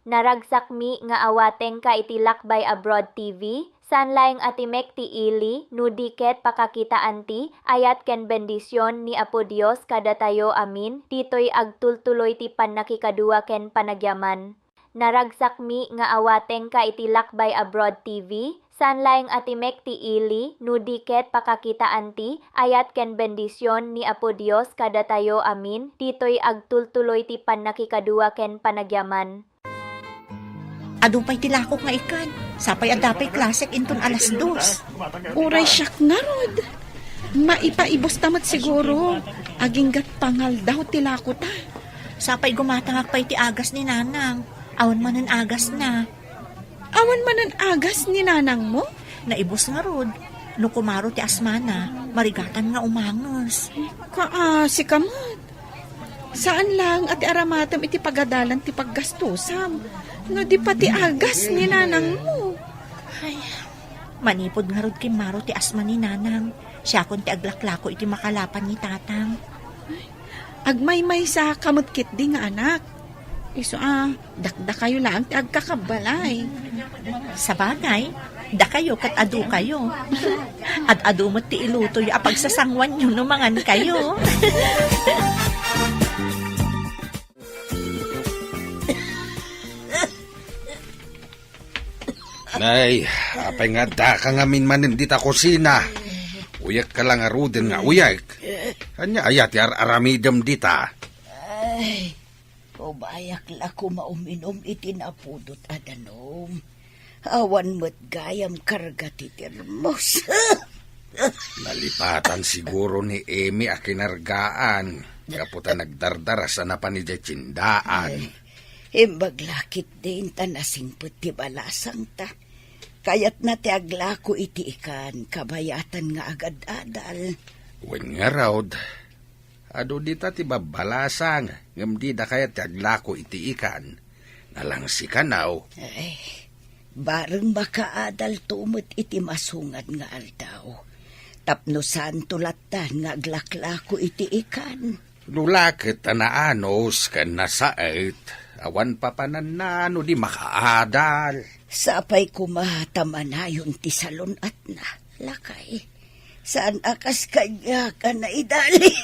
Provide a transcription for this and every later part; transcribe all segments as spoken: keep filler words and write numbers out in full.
Naragsakmi nga awatengka iti Lakbay Abroad T V, saan laeng a timek ti ili, no di ket pakakitaanti ayat ken bendision ni Apo Dios kadatayo amin, ditoy agtultuloy ti pannakikadua ken panagyaman. Naragsakmi nga awatengka iti Lakbay Abroad T V, saan laeng a timek ti ili, no di ket pakakitaanti ayat ken bendision ni Apo Dios kadatayo amin, ditoy agtultuloy ti pannakikadua ken panagyaman. Adu pay ti lakok nga ikkan. Sapay adda pay klasek inton alas dos. Uray siak ngarud. Maipaibus ta met siguro. Aginggat pangaldaw ti lako ta. Sapay gumatangak pay ti agas ni Nanang. Awan manen agas na. Awan manen agas ni Nanang mo? Naibus ngarud. No kumaro ti asmana, marigatan nga umanges. Kaasi ka met. Saan lang a ti aramatem iti pagadalan ti paggastusam. No di pati agas ni Nanang mo. Ay, manipud ngarud kimmaro ti asma ni Nanang. Siakon ti aglaklako iti makalapan ni Tatang. Agmaymaysa ka met ketdi nga anak. Isu a, dakdakayo laeng ti agkakabbalay. Sabagay, dakayo ket adukayo. Ad-adu met ti ilutoyo a pagsasanguanyo no mangankayo. Nay, apay nga addaka ngamin manen dita kusina? Uyekka la ngaruden nga uyek. Ania aya ti ar-aramidem dita? Ay, kumayak la koma uminum iti napudot a danum. Awan met gayam karga ti termos. Nalipatan siguro ni Emi a kinargaan, gapu ta nagdardaras a napan idiay tiendaan. Ay, imbag la ketdin ta nasingpet ti balasangta. Kayatna ti aglako iti ikan, kabayatan nga agad-adal. Wen ngarud, adu dita ti babbalasang, ngem dida kayat ti aglako iti ikan. Nalangsi kano. Ay, bareng makaadalto met iti masungad nga aldaw. Tapno saanto lattan nga aglaklako iti ikan. No la ket ta naanus ken nasaet, awan papananna no di makaadal. Sapay koma ta manayon ti salun-atna, lakay. Saan a kas kaniak a naidalit.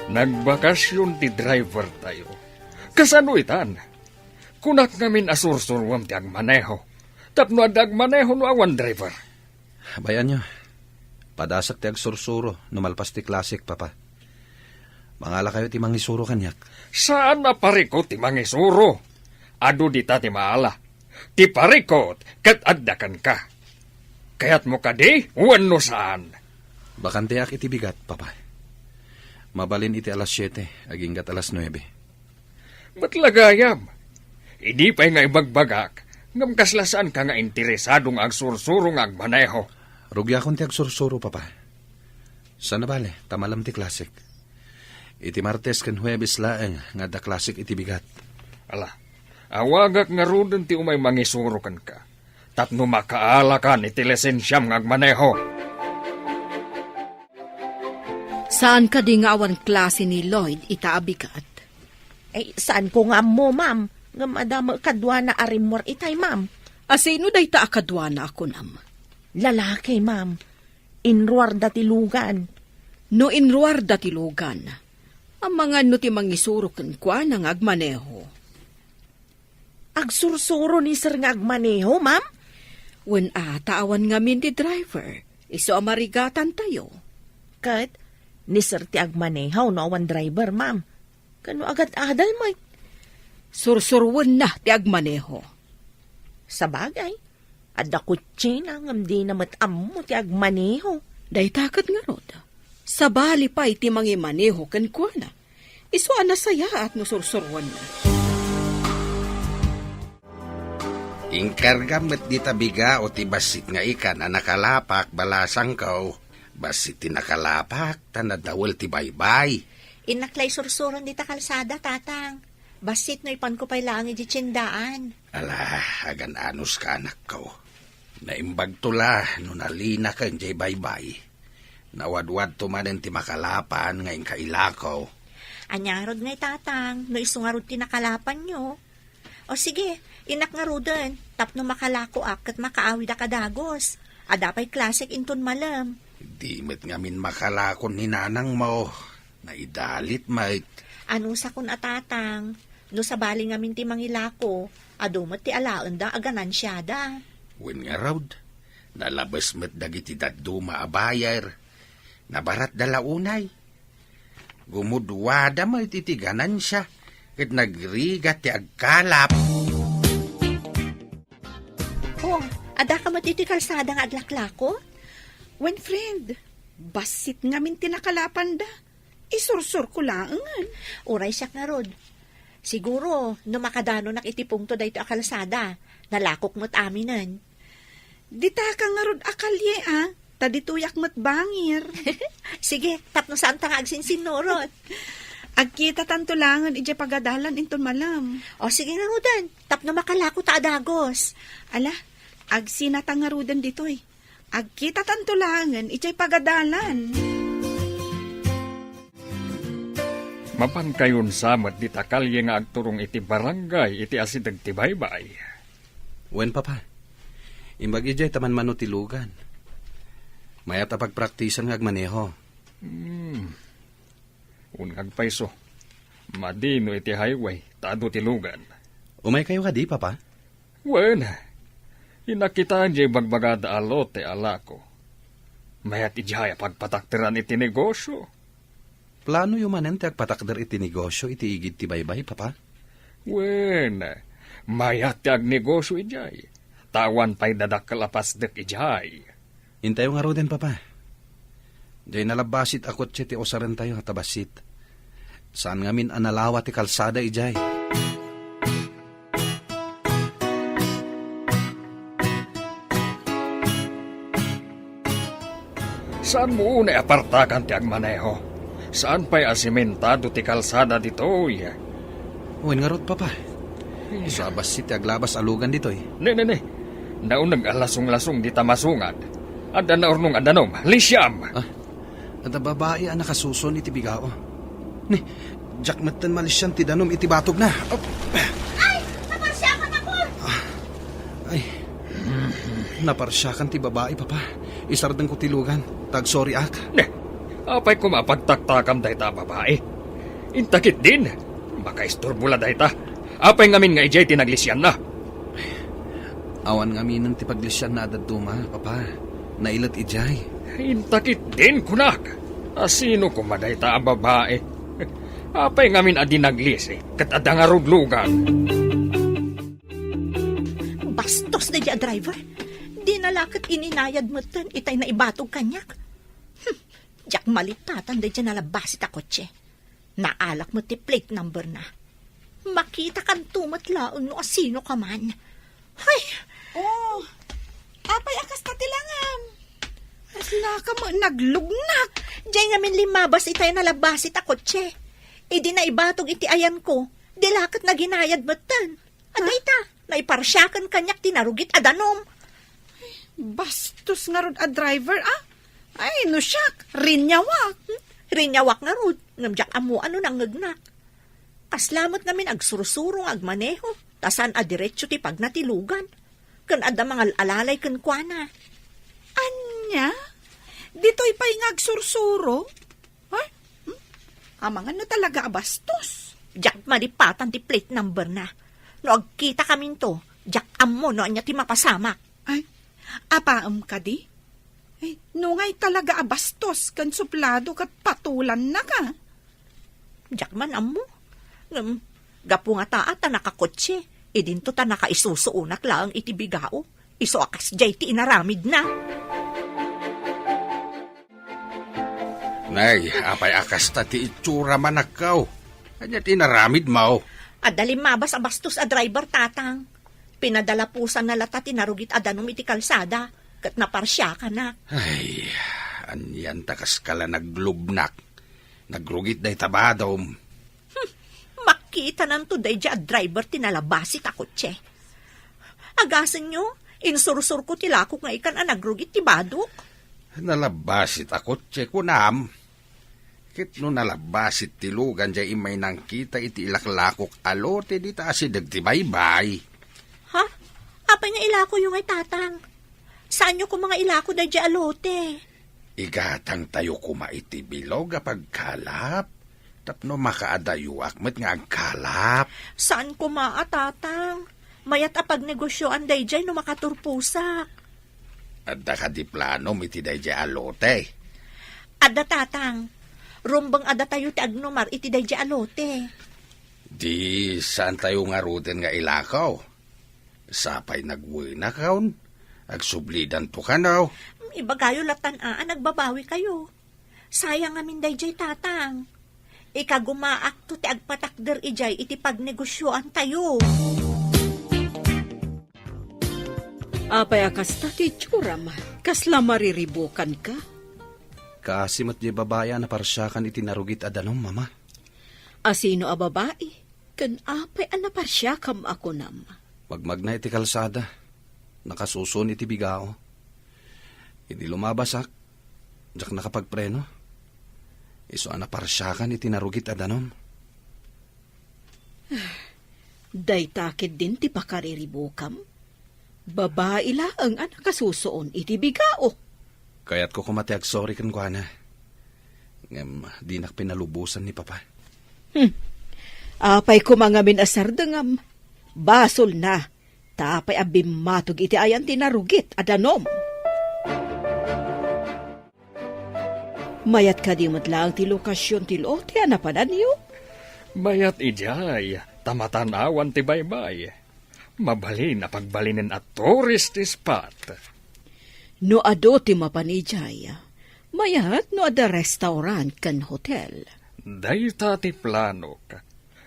Nagbakasyon ti driver tayo. Kasano itan? Kunak ngamin a sursuruem ti agmaneho. Tapno adda agmaneho no awan driver. Bay-anyo, padasek ti agsursuro no malpas ti klasek, Papa. Mangalakayo ti mangisuro kaniak. Saan a parikut ti mangisuro. Adu dita ti maala. Ti parikut ket adda kenka. Kayatmo kadi wenno saan? Bakanteak iti bigat, Papa. Mabalin iti alas siete, aginggat alas nuebe. Met la gayam. Idi pay nga ibagbagak, ngem kasla saanka nga interesado nga agsursuro nga agmaneho. Rugiakon ti agsursuro, Papa. Saan a bale, ta malem ti klasek. Iti Martes ken Huebes laeng nga adda klasek iti bigat. Ala, awagak ngaruden ti umay mangisuro kenka. Tapno makaalakan iti lisensiam nga agmaneho. Saan kadi nga awan klase ni Lloyd ita a bigat? Ay, saanko nga ammo, ma'am. Ngem adda met kaduana a rimmuar itay, ma'am. A sino dayta a kaduana a kunam? Lalaki, ma'am. Inruarda ti lugan. No inruarda ti lugan, amangan no ti mangisuro kenkuana nga agmaneho. Agsursuro ni sir nga agmaneho, ma'am? Wen a, ta awan ngamin ti driver. Isu a marigatantayo. Ket, ni sir ti agmaneho no awan driver, ma'am. Kano agad-adal met? Sursuruenna ti agmaneho. Sabagay, adda kotsena ngem dina met ammo ti agmaneho. Dayta ket ngarud, sabali pay ti mangimaneho kenkuana. Isu a nasayaat no sursuruenna. Inkargam met dita bigao ti bassit nga ikan a nakalapak, balasangko. Bassit ti nakalapak, ta nadawel ti baybay. Innak la isursuron dita kalsada, Tatang. Bassit no ipanko pay laeng idiay tiendaan. Ala, agan-anuska, anakko. Naimbagto la no nalinaken diay baybay. Nawadwadto manen ti makalapan nga inka ilako. Ania ngarud ngay, Tatang, no isu ngarud ti nakalapanyo? O sige, innak ngaruden, tapno makalakoak ket makaawidak a dagus. Adda pay klasek inton malem. Di met ngamin makalakon ni nanangmo. Naidalit met. Anusakon a, Tatang, no sabali ngamin ti mangilako, adu met ti alaenda a ganansiada. Wen ngarud, nalabes met dagiti dadduma a buyer. Nabaratda la unay. Gumudwada met iti ganansia, ket nagrigat ti agkalap. Oh, adda ka met iti kalsada nga aglaklako? Wen, friend, bassit ngamin ti nakalapanda. Isursurko laengen. Uray siak ngarud. Siguro, no makadanonak iti pungto daytoy a kalsada, nalakok met aminen. Dita ka ngarud a kalye, a. Ta ditoyak met bangir. Sige, tapno saanta nga agsinsinnurot. Agkitatanto laengen idiay pagadalan inton malem. O, sige ngaruden, tapno makalako ta a dagus. Ala, agsinata ngaruden ditoy. Agkitatanto laengen idiay pagadalan. Mapankayon sa met dita kalye nga agturong iti barangay iti asideg ti baybay. Wen, Papa. Imbag idiay ta manmano ti lugan. Mayat a pagpraktisan nga agmaneho. Hmm. Wen nga agpayso. Madi no iti highway, ta adu ti lugan. Umaykayo kadi, Papa? Wen, innak ita diay bagbagada a lote a lako. Mayat idiay a pagpatakderan iti negosio. Planoyo manen ti agpatakder iti negosio iti igid ti baybay, Papa? Wen, mayat ti agnegosio idiay. Ta awan pay dadakkel a pasdek idiay. Intayo ngaruden, Papa. Diay nalabbasit a kotse ti usarentayo ta bassit. Saan ngamin a nalawa ti kalsada idiay. Saanmo unay a partakan ti agmaneho? Saan pay a simentado ti kalsada ditoy? Wen ngarud, Papa. Isu a bassit ti aglabas a lugan ditoy. Ne, ne, ne. Nauneg a lasonglasong dita masungad. Adda naurnong a danum. Lisiam! Ah, adda babai a nakasuson iti bigao. Ni, diak metten malisian ti danum iti batogna. Oh. Ay! Naparsiakan ako! Ah, ay. Naparsiakan ti babai, Papa. Isardengko ti lugan. Tagsoriak. Ne, apay koma a pagtaktakam dayta a babai? Inta ketdin. Makaisturbo la dayta. Apay ngamin nga idiay ti naglisianna? Awan ngaminen ti paglisianna a dadduma, Papa. Nailet idiay. Inta ketdin, kunak. A sino koma dayta a babai? Apay ngamin a di naglisi, ket adda ngarud lugan? Bastos daydiay a driver. Dina la ket ininayad metten itay naibatog kaniak. Hmm, diak malipatan daydiay nalabbasit a kotse. Naalak met ti plate number na. Makitakanto met laeng no asino ka man. Hay! Oh, apay a kasta ti langam? Aslaka met naglugnak. Diay ngamin limmabas itay nalabbasit a kotse. Idi naibatog iti ayanko, di la ket naginayad metten. Adayta, naiparsiakan kaniak ti narugit a danum. Bastos ngarud a driver, a. Ay, no siak, rinyawak. Hmm? Rinyawak ngarud, ngem diak ammo no nangngegnak. Kasla met ngamin agsursuro nga agmaneho, ta saan a diretso ti pagna ti lugan. Ken adda mangal-alalay kenkuana. Ania? Ditoy pay nga agsursuro? Ay, hmm? Amangan no talaga a bastos. Diak malipatan ti plate number na. No agkitakaminto, diak ammo no ania ti mapasamak. Ay, apaem kadi? Ay, nungay talaga a bastos ken suplado ket patulanna ka. Diak man ammo. Ngem, gapu nga taa ta nakakotse, idinto ta nakaisusuonak laeng iti bigao. Isu a kasdiay ti inaramidna. Nay, apay a kasta ti itsura, manakkaw? Ania ti inaramidmo? Adda limmabas a bastos a driver, Tatang. Pinadalapusanna latta ti narugit a danum iti kalsada, ket naparsiakanak. Ay, anian ta kaskala naglubnak. Nagrugit dayta badom. Hmm, makitananto daydiay a driver ti nalabasit a kotse. Agasenyo, insursurko ti lakok nga ikan a nagrugit ti badok. Nalabasit a kotse, kunam. Ket no nalabbasit ti lugan jay immay nangkita iti ilaklakok a lote dita asideg ti baybay. Ha? Apay nga ilakoyo ngay, Tatang? Saanyo koma nga ilako dayjay a lote? Igatangtayo koma iti bilog a pagkalap tapno makaadayoak met nga agkalap. Saan koma a, Tatang. Mayat a pagnegosioan dayjay no makaturposak. Adda kadi planom iti dayjay a lote? Adda, Tatang. Rumbeng a datayo ti agnumar iti dayjay a lote. Di saantayo ngaruden nga ilako. Sapay nagwenakon, agsublidanto kano. Ibagayo latan a, a nagbabawikayo. Sayang ngamin dayjay, Tatang. Ikagumaakto ti agpatakder idiay iti pagnegosioantayo. Apay a kasta ti itsuram? Kasla mariribukanka? Kaasi met diay babai a naparsiakan iti narugit a danum, Mama. Asino a babai? Ken apay a naparsiakam a kunam? Magmagna iti kalsada. Nakasusuon iti bigao. Idi lumabasak, diak nakapagpreno. Isu a naparsiakan iti narugit a danum. Dayta ketdin ti pakariribukam? Babai laeng a nakasusuon iti bigao. Kayatko koma ti agsorry kenkuana. Ngem dinak pinalubosan ni Papa. Hmm. Apay koma ngamin a sardengam? Basolna. Ta apay a bimmatog iti ayan ti narugit a danum? Mayat kadi met laeng ti lokasion ti lote a napananyo? Mayat idiay, ta matanawan ti baybay. Mabalin a pagbalinen a tourist spot. No adu ti mapan idiay, mayat no adda restaurant ken hotel. Dayta ti planok.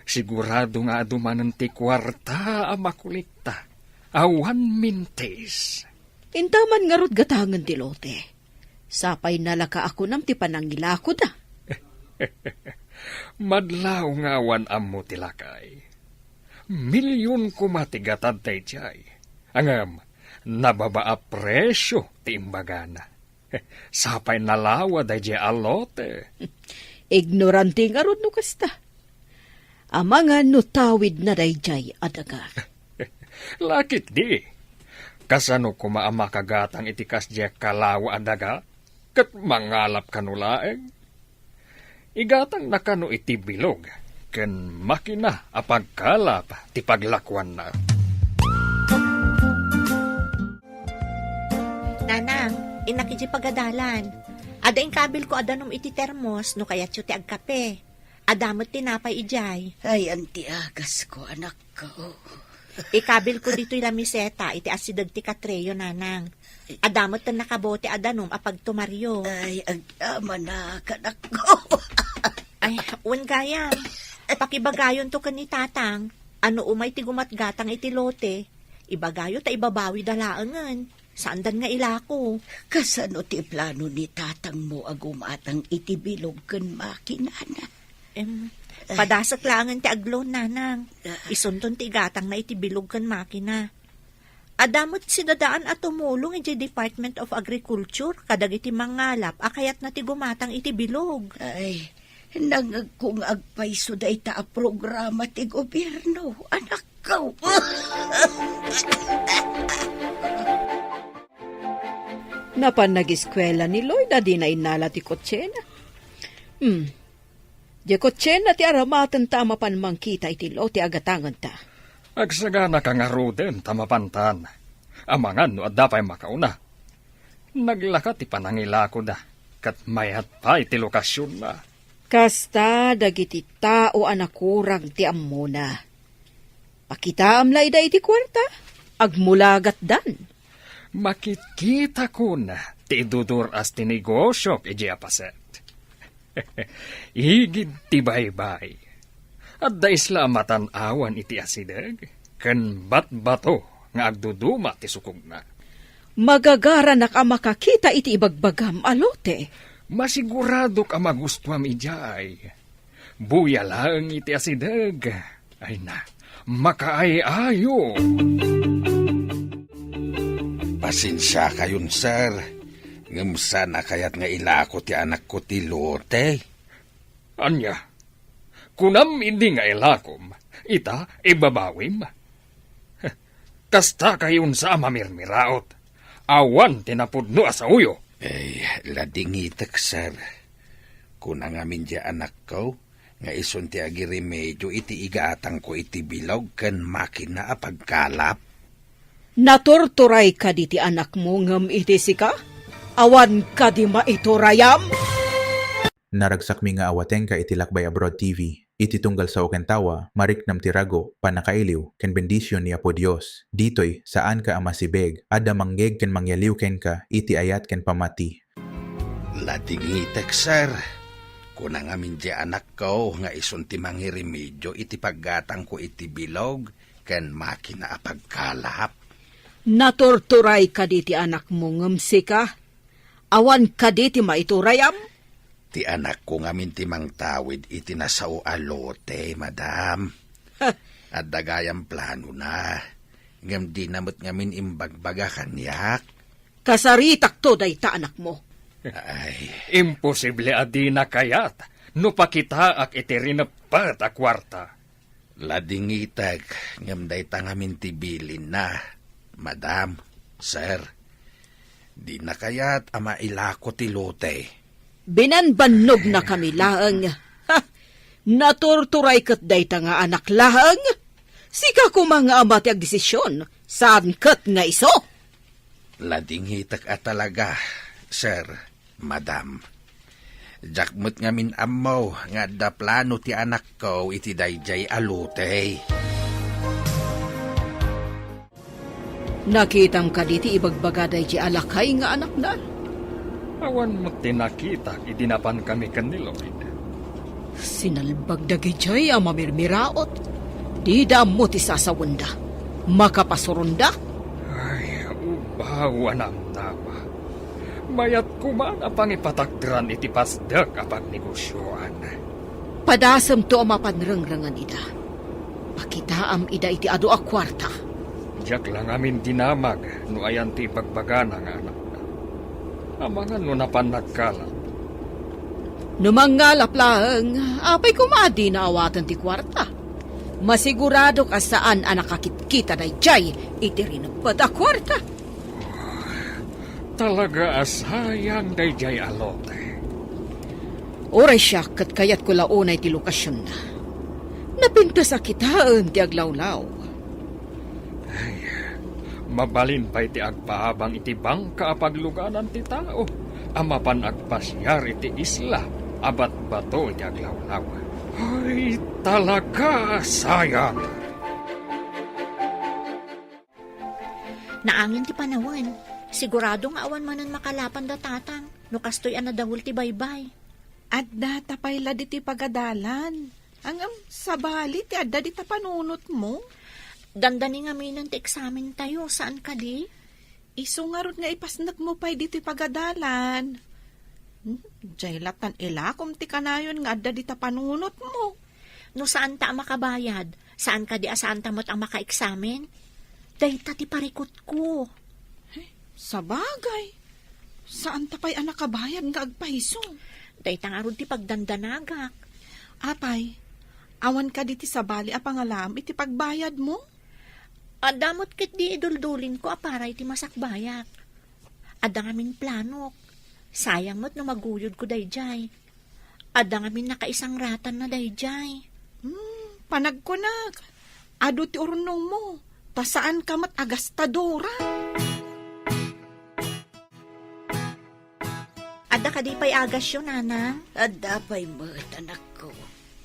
Sigurado nga adu manen ti kuarta a makulikta. Awan mintis. Intaman ngarud gatangen ti lote. Sapay nalaka a kunam ti panangilakoda. Madlaw nga awan ammo ti lakay. Milyon koma ti gatad daydiay. Ngem, nababa a presio ti imbagana. Sapay nalawa daydiay a lote. Ignorante ngarud no kasta. Amangan no tawidna daydiay a daga. Lakit di. Kasano koma a makagatang iti kasdiay kalawa a daga? Ket mangalap kano laeng? Igatangna kano iti bilog ken makina a pagkalap ti paglakuanna. Nanang, innak idiay pagadalan. Adda inkabilko a danum iti termos no kayatyo ti agkape. Adda met tinapay idiay. Ay, anti agasko, anakko. Ikabilko ditoy lamiseta iti asideg ti katreyo, Nanang. Adda met ten nakabote a danum a pagtumaryo. Ay, agyamanak, anakko. Ay, wen gayam. Pakibagayonto ken ni Tatang. No umay ti gumatgatang iti lote, ibagayo ta ibabawida laengen. Saandan nga ilako. Kasano ti plano ni tatangmo a gumatang iti bilog ken makinana? Em, padasek laengen ti agloan, Nanang. Ah. Isunton ti igatangna iti bilog ken makina. Adda met sidadaan a tumulong idiay Department of Agriculture kadagiti mangalap a kayatna ti gumatang iti bilog. Ay, nangngegko nga agpayso dayta a programa ti gobierno, anakko. Napan nagiskuela ni Lloyd a dina innala ti kotsena. Hmm. Diay kotsena ti aramatenta a mapan mangkita iti lote a gatangenta. Agsaganaka ngaruden ta mapantan. Amangan no adda pay makauna. Naglaka ti panangilakoda, ket mayat pay ti lokasionna. Kasta dagiti tao a nakurang ti ammona. Pakitaam la ida iti kuarta, agmulagatdan. Makitkitakon ti idudur-as ti negosiok idiay a paset. Igid ti baybay. Adda isla a matan-awan iti asideg, ken batbato nga agduduma ti sukogna. Magagaranak a makakita iti ibagbagam a lote. Masiguradok a magustuam idiay. Buya laeng iti asideg. Ay na, makaay-ayo. Pasensiakayon, sir. Ngem saan a kayat nga ilako ti anakko ti lote. Ania? Kunam idi nga ilakom, ita ibabawim? Kasta kayonsa a mamirmiraot. Awan ti napudno a saoyo. Ay, ladingitek, sir. Kuna ngamin diay anakko nga isun ti agiremedio iti igatangko iti bilog ken makina a pagkalap. Naturturay kadi ti anakmo ngem iti sika? Awan kadi maiturayam? Naragsakmi nga awatengka iti Lakbay Abroad T V. Iti tunggal sao ken tawa, mariknam ti rago, pannakailiw, ken bendision ni Apo Dios. Ditoy, saanka a masibeg, adda mangyeg ken mangyaliw kenka iti ayat ken pammati. Ladingitek, sir. Kuna ngamin diay anakko nga isun ti mangiremedio iti paggatangko iti bilog ken makina a pagkalap. Naturturay kadi ti anakmo ngem sika? Awan kadi ti maiturayam? Ti anakko ngamin ti mangtawid iti nasao a lote, madam. Ha. Adda gayam planona, ngem dina met ngamin imbagbaga kaniak. Kasaritakto dayta anakmo. Ay. Imposible a dina kayat no pakitaak iti rineppet a kuarta. Ladingitek, ngem dayta ngamin ti bilinna, madam, sir. Dina kayat a mailako ti lote. Binanbannogna kami laeng. Ha! Naturturay ket dayta nga anak laeng. Sika koma nga ama ti agdesision, saan ket nga isu. Ladingitek a talaga, sir, madam. Diak met ngamin ammo nga adda plano ti anakko iti daydiay a lote. Nakitam kadi ti ibagbaga daydiay a lakay nga anakna? Awan met ti nakitak idi napankami ken ni Lloyd. Sinalbag dagidiay a mamirmiraot. Dida ammo ti sasawenda. Makapasuronda. Ay, ubaw a namnama. Mayat koma a pangipatakderan iti pasdek a pagnegosioan. Padasemto a mapan rengrengen ida. Pakitaam ida iti adu a kuarta. Diak la ngamin dinamag no ayan ti ibagbagana nga anakna. Amangan no napan nagkalap. No mangngalap laeng, apay koma a dina awaten ti kuarta? Masiguradok a saan a nakakitkita daydiay iti rineppet a kuarta. Talaga a sayang daydiay a lote. Uray siak ket kayatko la unay ti lokasionna. Napintas a kitaen ti aglawlaw. Ay, mabalin pay ti agpaabang iti bangka a pagluganan ti tao a mapan agpasiar iti isla a batbato iti aglawlaw. Ay, talaga a sayang! Naangin ti panawen. Sigurado nga awan manen makalapan da tatang no kastoy a nadawel ti baybay. Adda ta pay la ditoy pagadalan. Ngem, sabali ti adda dita panunotmo? Dandani ngaminen ti eksamentayo, saan kadi? Isu ngarud nga ipasnekmo pay ditoy pagadalan. Hmm, diay lattan ilakom ti kanayon nga adda dita panunotmo. No saanta a makabayad, saan kadi a saanta met a makaeksamen? Dayta ti parikutko. Ay, sabagay. Saanta pay a nakabayad nga agpayso. Dayta ngarud ti pagdandanagak. Apay, awan kadi ti sabali a pangalaam iti pagbayadmo? Adda met ketdi iduldulinko a para iti masakbayak. Adda ngamin planok. Sayang met no maguyodko daydiay. Adda ngamin nakaisangratanna daydiay. Hmm, panagkunak, adu ti urnongmo, ta saanka met a gastadora. Adda kadi pay agasyo, nanang? Adda pay met, anakko.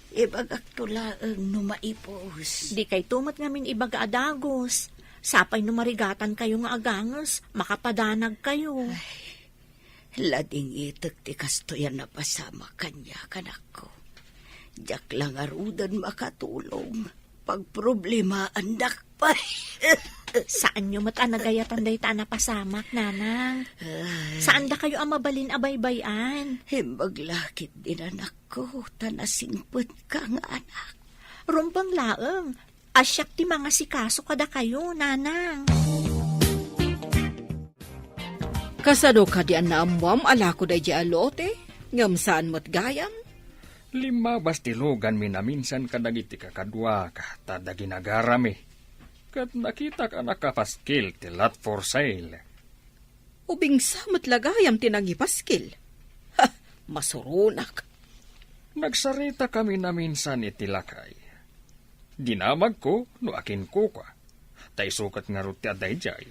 Ibagakto laeng no maipus. Dikayto met ngamin ibaga a dagus. Sapay no marigatankayo nga aganges, makapadanagkayo. Ay, ladingitek ti kastoy a napasamak kaniak, anakko. Diak la ngaruden makatulong. Pagproblemaandak pay. Saanyo met a nagayatan dayta a napasamak, nanang. Ay. Saandakayo a mabalin a baybay-an. Imbag la ketdin, anakko, ta nasingpetka nga anak. Rumbeng laeng, a siak ti mangasikaso kadakayo, nanang. Kasano kadi a naammoam a lako daydiay a lote, ngem saan met gayam? Limmabas ti luganmi naminsan kadagiti kakaduak ta adda ginagarami. Ket nakitak a nakapaskil ti lot for sale. Ubingsa met la gayam ti nangipaskil. Ha, masuronak. Nagsaritakami naminsan iti lakay. Dinamagko no akin kukua. Ta isu ket ngarud ti adda idiay.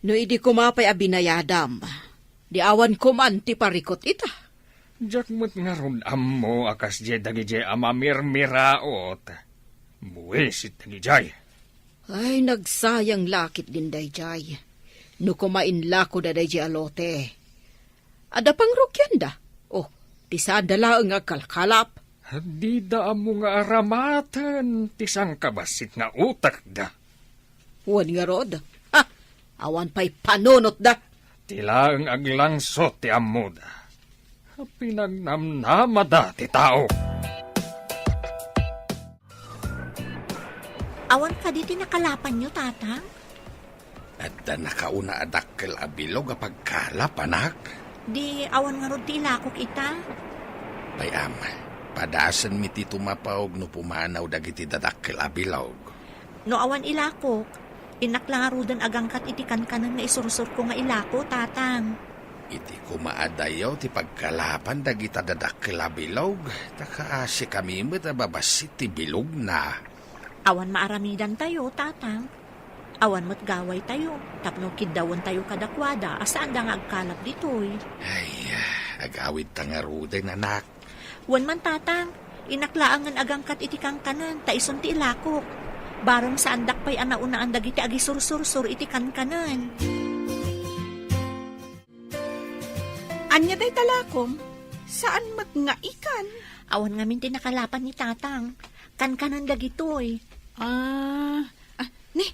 No idi koma pay a binayadam, di awan koman ti parikut ita. Diak met ngarud ammo a kasdiay dagidiay a mamirmiraot. Buisit dagidiay. Ay, nagsayang la ketdin daydiay. No koma inlakoda daydiay a lote. Adda pangrugianda. Oh, ti saanda laeng nga agkalkalap. Dida ammo nga aramaten ti sangkabassit nga utekda. Wen ngarud, ha, awan pay panunotda. Ti laeng aglangsot ti ammoda. Pinagnamnamada ti tao. Awan kadi ti nakalapanyo, Tatang? Adda nakauna a dakkel a bilog a pagkalap, anak. Di awan ngarud ti ilakok ita? Pay-am, padasenmi ti tumapaw no pumanaw dagiti dadakkel a bilog. No awan ilakok, innak la ngaruden agangkat iti kankanen nga isursurko nga ilako, Tatang. Iti koma a dayaw ti pagkalapan dagita dadakkel a bilog, ta kaasikami met a babassit ti bilogna. Awan maaramidantayo, Tatang. Awan met gawaytayo tapno kiddawentayo kadakuada a saanda nga agkalap ditoy. Ay, agawidta ngaruden, anak. Wen man, Tatang, innak laengen agangkat iti kankanen ta isun ti ilakok. Bareng saandak pay a naunaan dagiti agisursursur iti kankanen. Ania dayta lakom? Saan met nga ikan? Awan ngamin ti nakalapan ni Tatang. Kankanen dagitoy. Ah, ah, ni,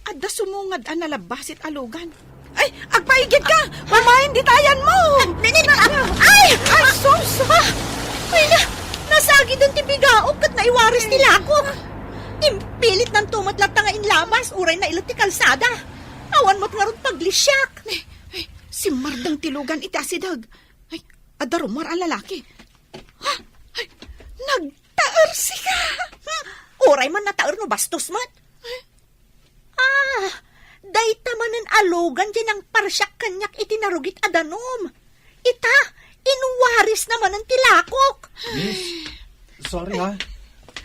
adda sumungad a nalabbasit a lugan. Ay, agpaigid ka! Umayen dita ayanmo! Ah, ni, ni, ah, ay! Ay, sus! Ah! Ay, na, nasagiden ti bigaok ket naiwaris ti lakok. Impilitnanto met latta nga inlabas, uray nailet ti kalsada. Awan met ngarud paglisiak. Ni, ay, simmardeng ti lugan iti asideg. Ay, adda rummuar a lalaki. Ha? Ay, nagtaersika! Hmm, uray man nataer no bastos met. Ah, dayta manen a lugan diay nangparsiak kaniak iti narugit a danum. Ita, inwarisna manen ti lakok. Miss, sorry ha.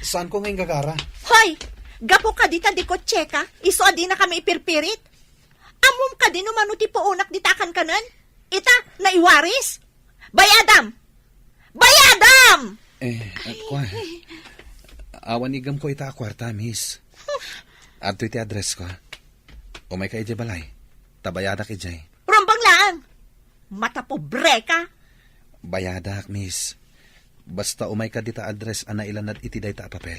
Saanko nga inggagara. Hoy, gapu kadi ta dikotseka, isu a dinakami ipirpirit? Ammom kadi no mano ti puonak dita a kankanen? Ita, naiwaris? Bayadam! Bayadam! Eh, at kwa. Awan igamko ita a kuarta, miss. Adtoy ti addressko. Umayka idiay balay. Ta bayadak idiay. Rumbeng laeng! Matapobreka! Bayadak, miss. Basta umayka dita address a nailanad iti dayta a papel.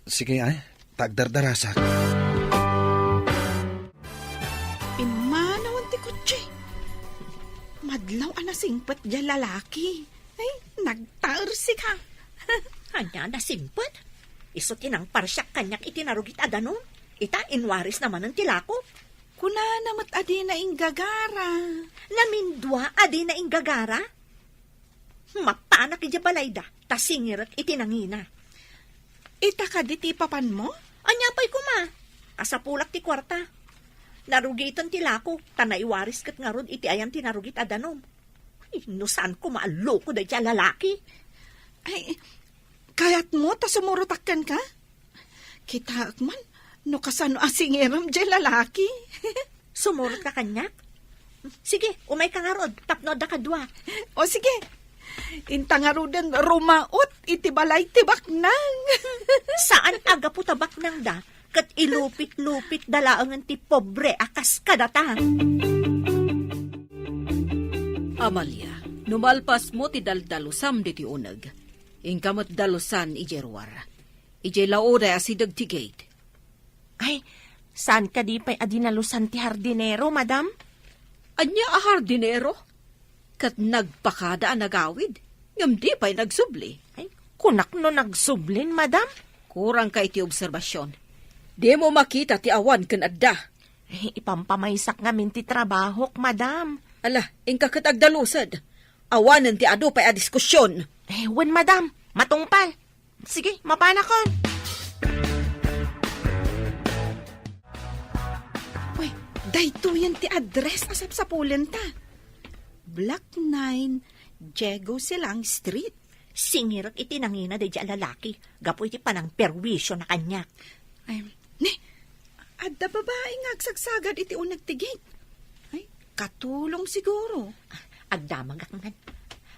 Sige, ay, ta agdardarasak. Pimmanawen ti kotse. Madlaw a nasingpet diay lalaki. Ay, nagtaersika. Ania a nasingpet? Isu ti nangparsiak kaniak iti narugit a danum. Ita, inwarisna manen ti lakok. Kunana met a dina inggagara. Namindua a dina inggagara? Mapanak idiay balayda, ta singirek iti nangina. Ita kadi ti ipapanmo? Ania pay koma? Kasapulak ti kuarta. Narugiten ti lakok, ta naiwaris ket ngarud iti ayan ti narugit a danum. Ay, no saan koma a loko daydiay a lalaki. Ay, kayatmo ta sumurotak kenka? Kitaek man no kasano a singirem diay lalaki. Sumurotka kaniak? Sige, umayka ngarud tapno adda kadua. O sige. Inta ngaruden rumaot iti balay ti baknang. Saan a gapu ta baknangda, ket ilupit-lupitda laengen ti pobre a kas kadata. Amalia, no malpasmo ti daldalusam ditoy uneg, inka met dalusan idiay ruar. Idiay laoday asideg ti gate. Ay, saan kadi pay a dinalusan ti hardinero, madam? Ania a hardinero? Ket nagpakada a nagawid, ngem di pay nagsubli. Ay, kunak no nagsublin, madam? Kurangka iti obserbasion. Dimo makita ti awan ken adda. Ay, ipampamaysak ngamin ti trabahok, madam. Ala, inka ket agdalused. Awanen ti adu pay a diskusion. Eh, wen, madam. Matungpal. Sige, mapanakon. Uy, daytoyen ti address a sapsapulenta. Block nine, Diego Silang Street. Singirek iti nangina daydiay a lalaki gapu iti panangperwisio na kaniak. Ay, ni, adda babai nga agsagsagad iti uneg ti gate. Ay, katulong siguro. Agdamagak man.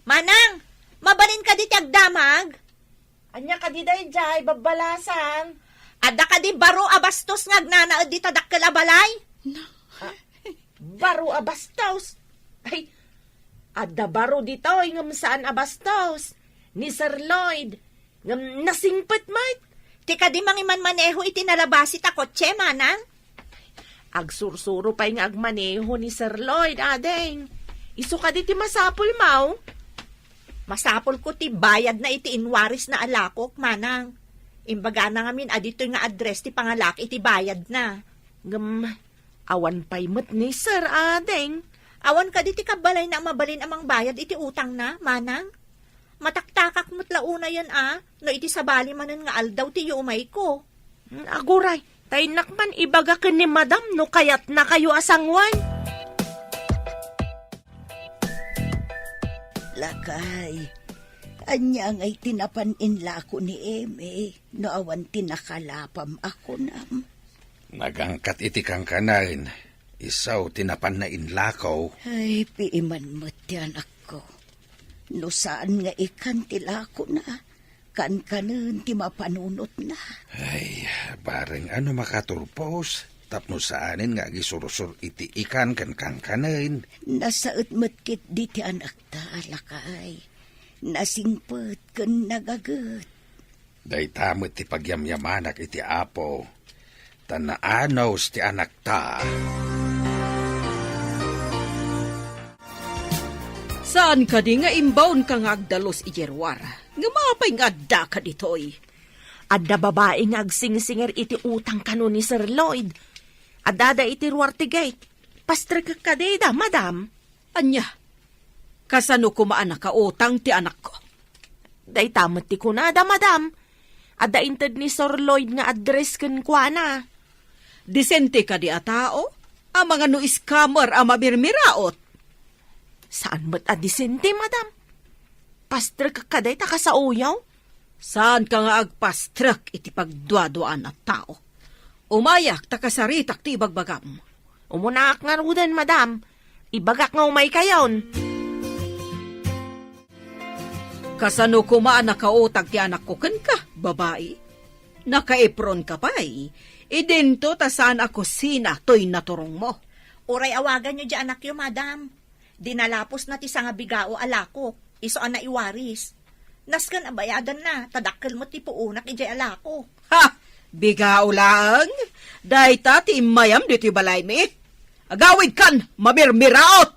Manang! Mabalin kadi ti agdamag? Ania kadi daydiay, babbalasan? Adda kadi baro a bastos nga agnanaed dita dakkel a balay? Na. Ah, baro a bastos? Ay, adda baro ditoy ngem saan a bastos. Ni Sir Lloyd, ngem nasingpet met. Ti kadi mangimanmaneho iti nalabasi ta kotse, manang? Agsursuro pay nga agmaneho ni Sir Lloyd, ading. Isu kadi ti masapul, maw? Masapul ko ti bayadna iti inwarisna a lakok, manang. Imbagana ngamin a ditoy nga address ti pangalak iti bayadna. Ngem, awan pay met ni Sir, ading. Awan kadi ti kabbalayna a mabalin a mangbayad iti utangna, manang? Mataktakak met la unayen a, no iti sabali manen nga aldaw ti yumayko. Mm, aguray, ta innak man ibaga ken ni madam no kayatnakayo a sangoan. Lakay, ania ngay ti napan inlako ni Eme no awan ti nakalapam a kunam? Nagangkat iti kankanen, isu ti napanna inlako. Ay, piiman met ti anakko. No saan nga ikan ti lakona, kankanen ti mapanunotna. Ay, bareng a no makaturpos, tapno saanen nga agisursor iti ikan ken kankanen. Nasaet met ketdi ti anakta, lakay. Nasingpet ken nagaget. Dayta met ti pagyamyamanak iti Apo, ta naanus ti anakta. Saan kadi nga imbaonka nga agdalus idiay ruar? Ngem apay nga addaka ditoy? Adda babai nga agsingsingir iti utang kano ni Sir Lloyd. Addada iti ruar ti gate. Pastrekek kadi da, madam. Ania? Kasano koma a nakautang ti anakko? Dayta met ti kunada, madam. Adda inted ni Sir Lloyd nga address kenkuana. Disente kadi a tao? Amangan no scammer a mamirmiraot? Saan met a disente, madam. Pastrek kadi ta kasaoyo? Saanka nga agpastrek iti pagduaduaan a tao. Umayak ta kasaritak ti ibagbagam. Umunaak ngaruden, madam. Ibagak nga umaykayon. Kasano koma a nakautang ti anakko kenka, babai? Nakaipronka pay. Idinto ta saan a kusina toy naturongmo. Uray awaganyo diay anakyo, madam. Dinalapusna ti sangabigao a lakok, isu a naiwaris. Nasken a bayadanna, ta dakkel met ti puonak idiay a lako. Ha! Bigao laeng? Dayta ti immayam ditoy balaymi? Agawidkan, mamirmiraot!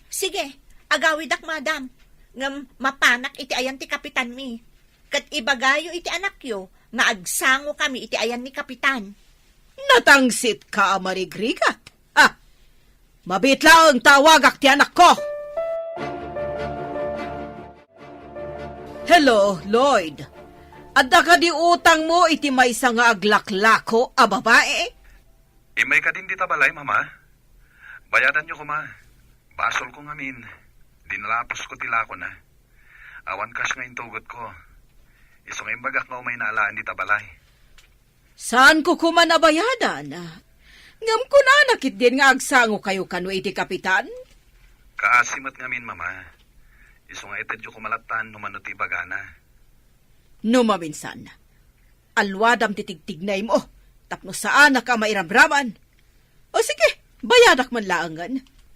Sige, agawidak, madam. Ngem mapanak iti ayan ti kapitanmi. Ket ibagayo iti anakyo nga agsangokami iti ayan ni Kapitan. Natangsitka a marigrigat. Ha! Mabiit laeng ta awagak ti anakko. Hello, Lloyd. Adda kadi utangmo iti maysa nga aglaklako a babai? Immay kadin dita balay, Mama. Bayadanyo koma. Basolko ngamin. Dinalaposko ti lakona. Awan cash nga intugotko. Isu nga imbagak nga umayna alaen dita balay. Saanko koma a bayadan? Ngem kunana ketdin nga agsangokayo kano iti kapitan? Kaasi met ngamin, Mama. Isu nga itedyo koma lattan no mano ti ibagana. No maminsan, alwadam ti tigtignaymo tapno saanak a mairamraman. O sige, bayadak man laengen.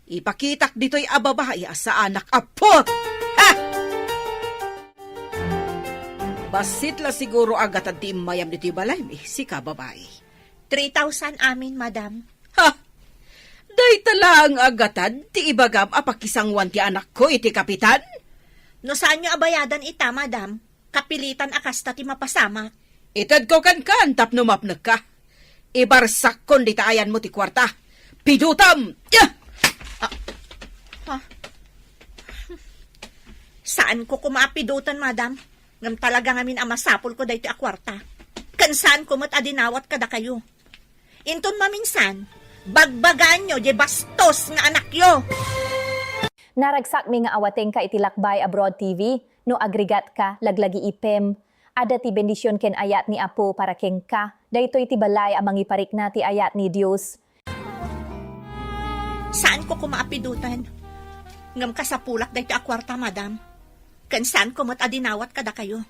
Ipakitak ditoy a babai a saanak a put! Ha! Bassit la siguro a gatad ti immayam ditoy balaymi, sika babai. Three thousand amin, madam. Ha! Dayta laeng a gatad ti ibagam a pakisangoan ti anakko iti kapitan? No saanyo a bayadan ita, madam, kapilitan a kasta ti mapasamak. Itedko kenkan tapno mapnekka. Ibarsakkon dita ayanmo ti kuarta. Pidutam! Ah! Ah. Ha? Saanko koma a pidoten, madam, ngem talaga ngamin a masapulko daytoy a kuarta. Ken saanko met a dinawat kadakayo. Inton maminsan, bagbagaanyo diay bastos nga anakyo. Naragsakmi nga awatengka iti Lakbay Abroad T V. No agrigatka, laglagipem. Adda ti bendision ken ayat ni Apo para kenka. Daytoy ti balay a mangiparikna ti ayat ni Dios. Saanko koma a pidoten. Ngem kasapulak daytoy a kuarta, madam. Ken saanko met a dinawat kadakayo.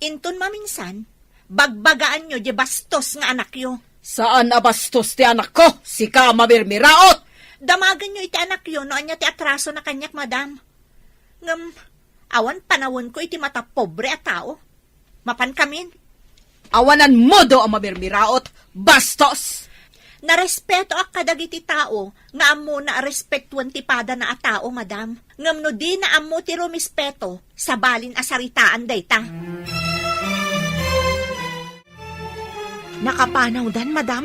Inton maminsan, bagbagaanyo diay bastos nga anakyo. Saan a bastos ti anakko, sika a mamirmiraot! Damagenyo iti anakyo no ania ti atrasona kaniak, madam. Ngem, awan panawenko iti matapobre a tao. Mapankamin. Awanan modo a mamirmiraot, bastos! Narespetoak kadagiti tao nga ammona a respetuen ti padana a tao, madam. Ngem no dina ammo ti rumispeto, sabalin a saritaan dayta. Nakapanawdan, madam?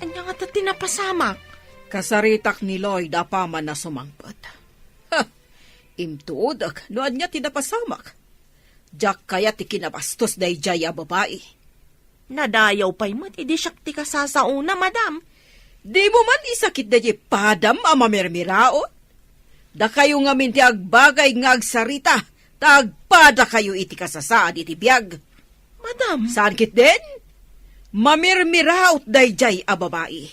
Ania ngata ti napasamak? Kasaritak ni Lloyd apaman a sumangpet. Ha! Intuodek no ania ti napasamak. Diak kayat ti kinabastos daydiay a babai. Nadayaw pay met idi siak ti kasasaona, madam. Dimo man isakit daydiay padam a mamirmiraot? Dakayo ngamin ti agbagay nga agsarita, ta agpadakayo iti kasasaan iti biag. Madam. Saan ketdin? Mamirmiraot daydiay a babai.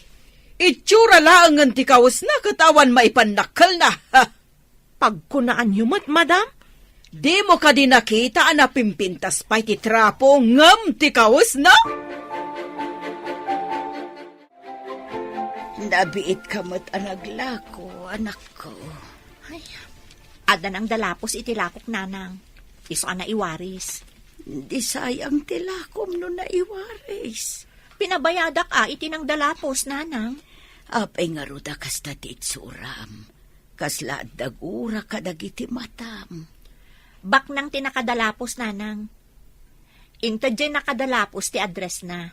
Itsura laengen ti kawesna ket awan maipannakkelna. Ha! Pagkunaanyo met, madam? Dimo kadi nakita a napimpintas pay ti trapo ngem ti kawesna? Nabiitka met a naglako, anakko. Ay, adda nangdalapos iti lakok, nanang. Isu a naiwaris. Di sayang ti lakom no naiwaris. Pinabayadak a iti nangdalapos, nanang. Apay ngarud a kasta ti itsuram? Kasla adda gura kadagiti matam. Baknang ti nakadalapos, nanang. Inted diay nakadalapos ti addressna.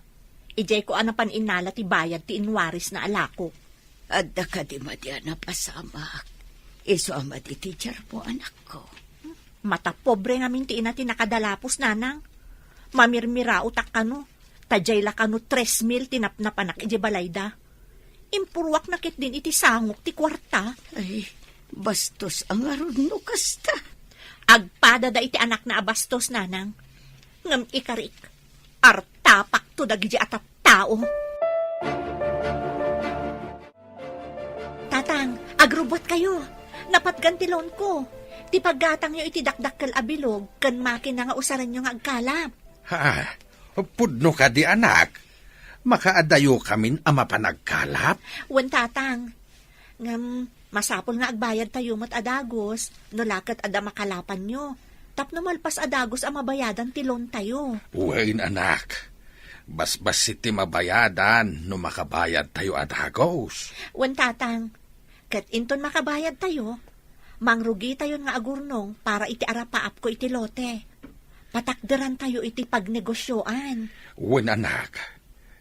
Idiayko a napan innala ti bayad ti inwarisna a lakok. Adda kadi madi a napasamak? Isu a madi ti diarmo, anakko. Matapobre ngamin ti ina ti nakadalapos, nanang. Mamirmiraotak kano, ta diay la kano tres mil ti napnapanak idiay balayda. Impurruakna ketdin iti sangok ti kuarta. Ay, bastos a ngarud no kasta. Agpadada iti anakna a bastos, nanang. Ngem ikarik, artapakto dagidi a tattao. Tatang, agrubbuatkayo. Napatgan ti loanko. Ti paggatangyo iti dakdakkel a bilog ken makina nga usarenyo nga agkalap. Ha? Pudno kadi, anak? Makaadayokamin a mapan agkalap? Wen, Tatang. Ngem, masapul nga agbayadtayo met a dagus, no la ket adda makalapanyo. Tapno malpas a dagus a mabayadan ti loantayo. Wen, anak. Basbassit ti mabayadan no makabayadtayo a dagus. Wen, Tatang. Ket inton makabayadtayo, mangrugitayon nga agurnong para iti arapaapko iti lote. Patakderantayo iti pagnegosioan. Wen, anak,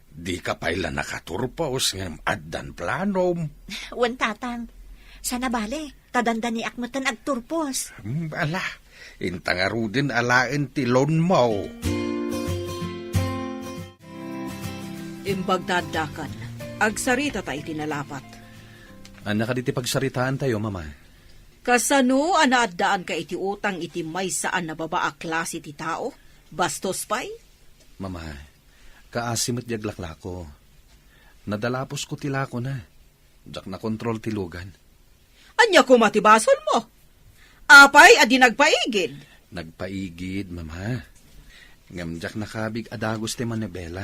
dika pay la nakaturpos ngem addan planom. Wen, Tatang, sana bale, ta dandaniak metten agturpos. Hmm, ala, inta ngaruden alaen ti loanmo. Imbag ta addakan, agsaritata iti nalapat. Ania kadi ti pagsaritaantayo, Mama? Kasano a naaddaanka iti utang iti maysa a nababa a klase ti tao? Bastos pay? Mama, kaasi met di aglaklako. Nadalaposko ti lakona. Diak nakontrol ti lugan. Ania koma ti basolmo? Apay a di nagpaigid? Nagpaigid, Mama. Ngem diak nakabig a dagus ti manibela.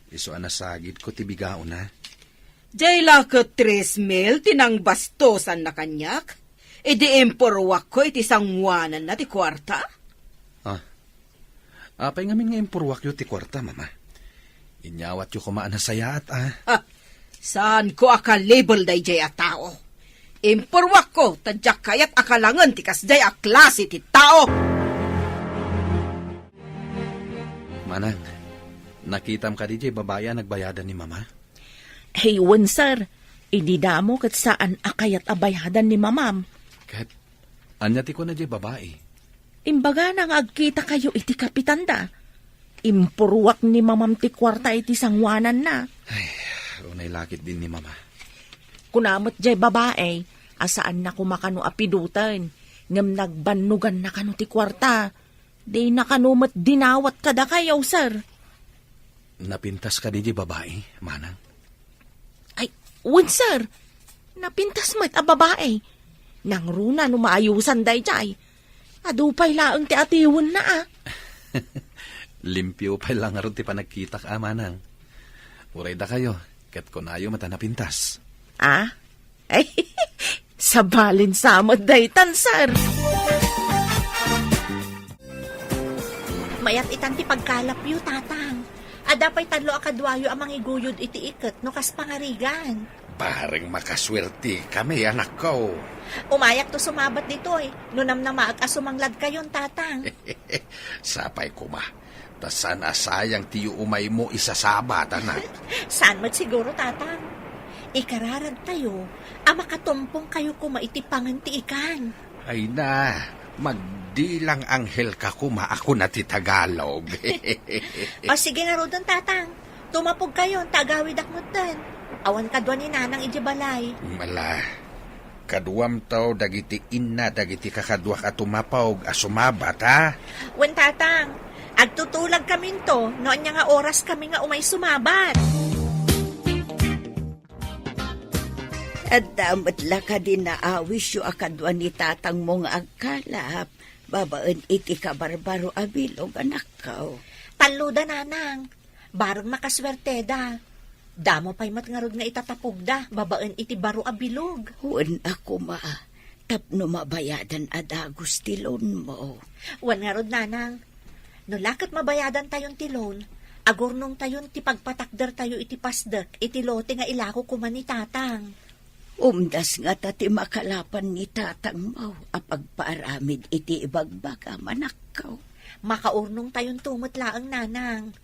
Isu a nasagidko ti bigaona. Diay la ket tres mil ti nangbastosanna kaniak? Idi impurruakko iti sangoananna ti kuarta? Ah. Apay ngamin nga impurruakyo ti kuarta, Mama? Inyawatyo koma a nasayaat, a. Ha! Saanko a kalibel daydiay a tao. Impurruakko ta diak kayat a kalangen ti kasdiay a klase ti tao. Manang, nakitam kadi diay babai a nagbayadan ni Mama? Hey, wen, sir. Idi damo ket saan a kayat a bayadan ni Mamam. Ket Ania ti kuna diay babai? Imbagana nga agkitakayo iti kapitanda. Impuruak ni mamam ti kuarta iti sanguananna. Ay, unay lakit din ni mama. Kuna met diay babai, a saanna koma kano a piduten, ngem nagbannoganna kano ti kuarta. Dina kano met dinawat kadakayo, sir. Napintas kadi diay babai, manang? Ay, wen, sir. Napintas met a babai. Nangruna no maayusan daydiay. Adu pay laeng ti atiwenna, a. Limpio pay la ngarud ti panagkitak, a, manang. Uray dakayo, ket kunayo met a napintas. A? Ay, sabalin sa met daytan, sir. Mayat itan ti pagkalapyo, Tatang. Adda pay tallo a kaduayo a mangiguyod iti iket no kas pangarigan. Bareng makasuertekami, anakko. Umayakto sumabat ditoy, no namnamaek a sumangladkayon, Tatang. Sapay koma, ta saan a sayang ti umaymo isasabat, anak. Saan met siguro, Tatang. Ikararagtayo a makatumpongkayo koma iti pangen ti ikan. Ay na, magdilang anghelka koma a kuna ti Tagalog. O, sige ngaruden, Tatang. Tumapogkayon, ta agawidak metten. Awan kadua ni Nanang idiay balay. Ala, kaduamto dagiti inna dagiti kakaduak a tumapog a sumabat, a? Wen, Tatang. Agtutulagkaminto no ania nga oraskami nga umay sumabat. Adda met la kadi naawisyo a kadua ni tatangmo nga agkalap babaen iti kabarbaro a bilog, anakko? Talloda, Nanang. Bareng makasuerteda. Damo pay met ngarud nga itatapogda babaen iti baro a bilog. Wen a koma, tapno mabayadan a dagus ti loanmo. Wen ngarud, Nanang. No la ket mabayadantayon ti loan, agurnongtayon ti pagpatakdertayo iti pasdek iti lote nga ilako koma ni Tatang. Umdas ngata ti makalapan ni tatangmo a pagpaaramid iti ibagbagam, anakko. Makaurnongtayonto met laeng, Nanang.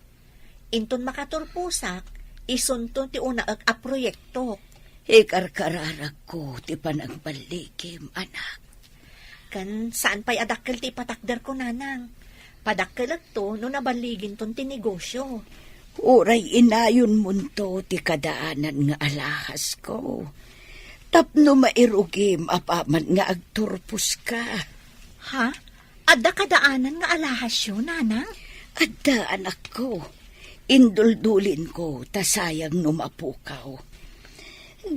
Inton makaturposak, isunto ti unaek a proyektok. Ikarkararagko ti panangballigim, anak. Ken saan pay a dakkel ti ipatakderko, Nanang. Padakkelekto no naballiginton ti negosyo. Uray inayonmonto ti kadaanan nga alahasko. Tapno mairugim apaman nga agturposka. Ha? Adda kadaanan nga alahasyo, Nanang? Adda, anakko. Induldulinko ta sayang no mapukaw.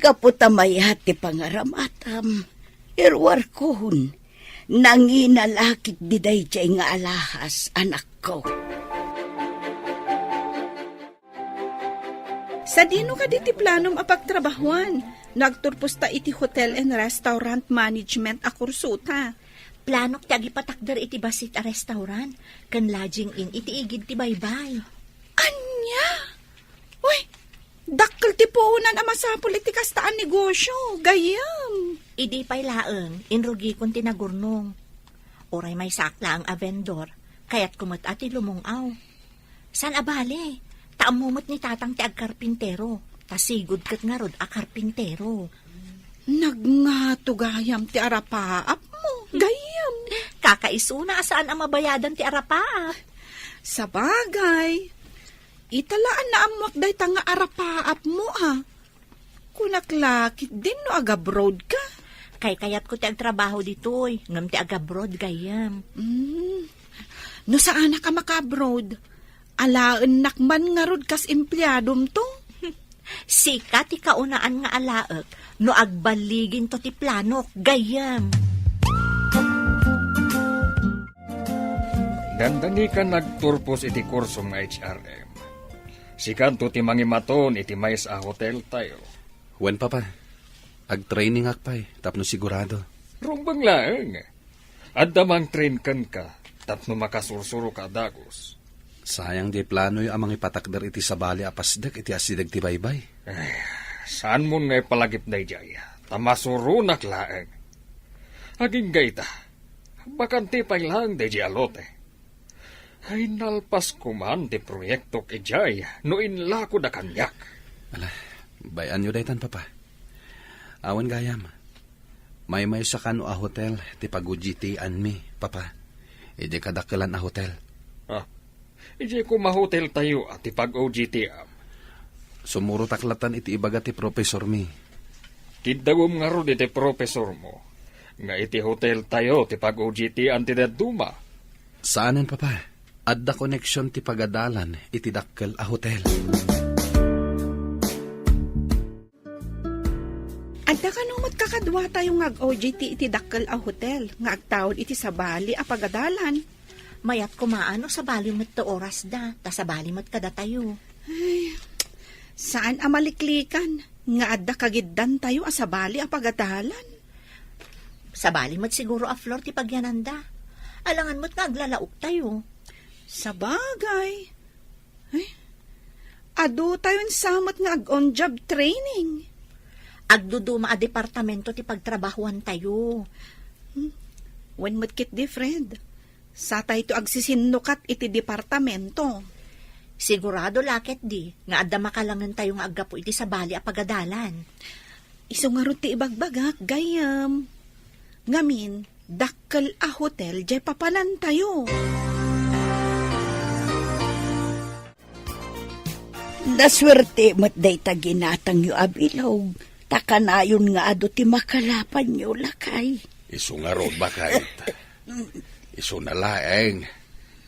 Gapu ta mayat ti pangaramatam, iruarkon, nangina la ketdi daydiay nga alahas, anakko. Sadino kadi ti planom a pagtrabahuan no agturposta iti hotel and restaurant management a kursota? Planok ti agipatakder iti bassit a restaurant ken lodging inn iti igid ti baybay. Ania? Uy, dakkel ti puonan a masapul iti kasta a negosyo, gayyem. Idi pay laeng, inrugikon ti nagurnong. Uray maysaak laeng a vendor, kayatko met a ti lumung-aw. Saan a bale, ta ammo met ni Tatang ti agkarpintero, ta sigud ket ngarud a karpintero. Nagngato gayam ti arapaapmo, gayyem. Kakaisuna a saan a mabayadan ti arapaap. Sabagay, ita la a naammoak dayta nga arapaapmo, a. Kunak la ketdin no agabroad ka. Kaykayatko ti agtrabaho ditoy, ngem ti agabroad, gayyem. Mm. No saanak a makaabroad, alaennak man ngarud kas empleadomto. Sika ti kaunaan nga alaek no agballiginto ti planok, gayyem. Dandani ka nagturpos iti kursom nga H R M. Sikanto ti mangimaton iti maysa a hoteltayo. Wen, Papa. Agtrainingak pay tapno sigurado. Rumbeng laeng. Adda mangtrain kenka tapno makasursuroka a dagus. Sayang diay planoyo a mangipatakder iti sabali a pasdek iti asideg ti baybay. Ay, saanmon nga ipalagip daydiay, ta masuronak laeng. Agingga ita, bakante pay laeng daydiay a lote. Ay, nalpasko man ti proyektok idiay no inlakoda kaniak. Ala, bay-anyo daytan, Papa. Awan gayam. Maymaysa kano a hotel ti pag-O J T-anmi, Papa. Idiay kadakkelan a hotel. Ah, idiay koma hotel tayo a ti pag-O J T-am. Sumurotak latta iti ibaga ti profesormi. Kiddawem ngarud iti profesormo nga iti hotel tayo ti pag-O J T-an ti dadduma. Saanen, Papa. Adda koneksion ti pagadalan iti dakkel a hotel. Adda kano met kakaduatayo nga ag-O J T iti dakkel a hotel nga agtaud iti sabali a pagadalan. Mayat koma no sabali met ti orasda, ta sabali met kadatayo. Ay, saan a maliklikan nga adda kagiddantayo a sabali a pagadalan. Sabali met siguro a Flor ti pagyananda. Alangan met nga aglalaoktayo. Sabagay. Ay, adu tayon sa met nga ag-on-job training. Agduduma a departamento ti pagtrabahoantayo. Hmm. Wen met ketdi, Fred. Satayto agsisinnukat iti departamento. Sigurado la ketdi nga adda makalangentayo nga aggapu iti sabali a pagadalan. Isu ngarud ti ibagbagak, gayyem. Ngamin, dakkel a hotel diay papanantayo. Nasuerte met dayta ginatangyo a bilog, ta kanayon nga adu ti makalapanyo, lakay. Isu ngarud, baket. Isuna laeng,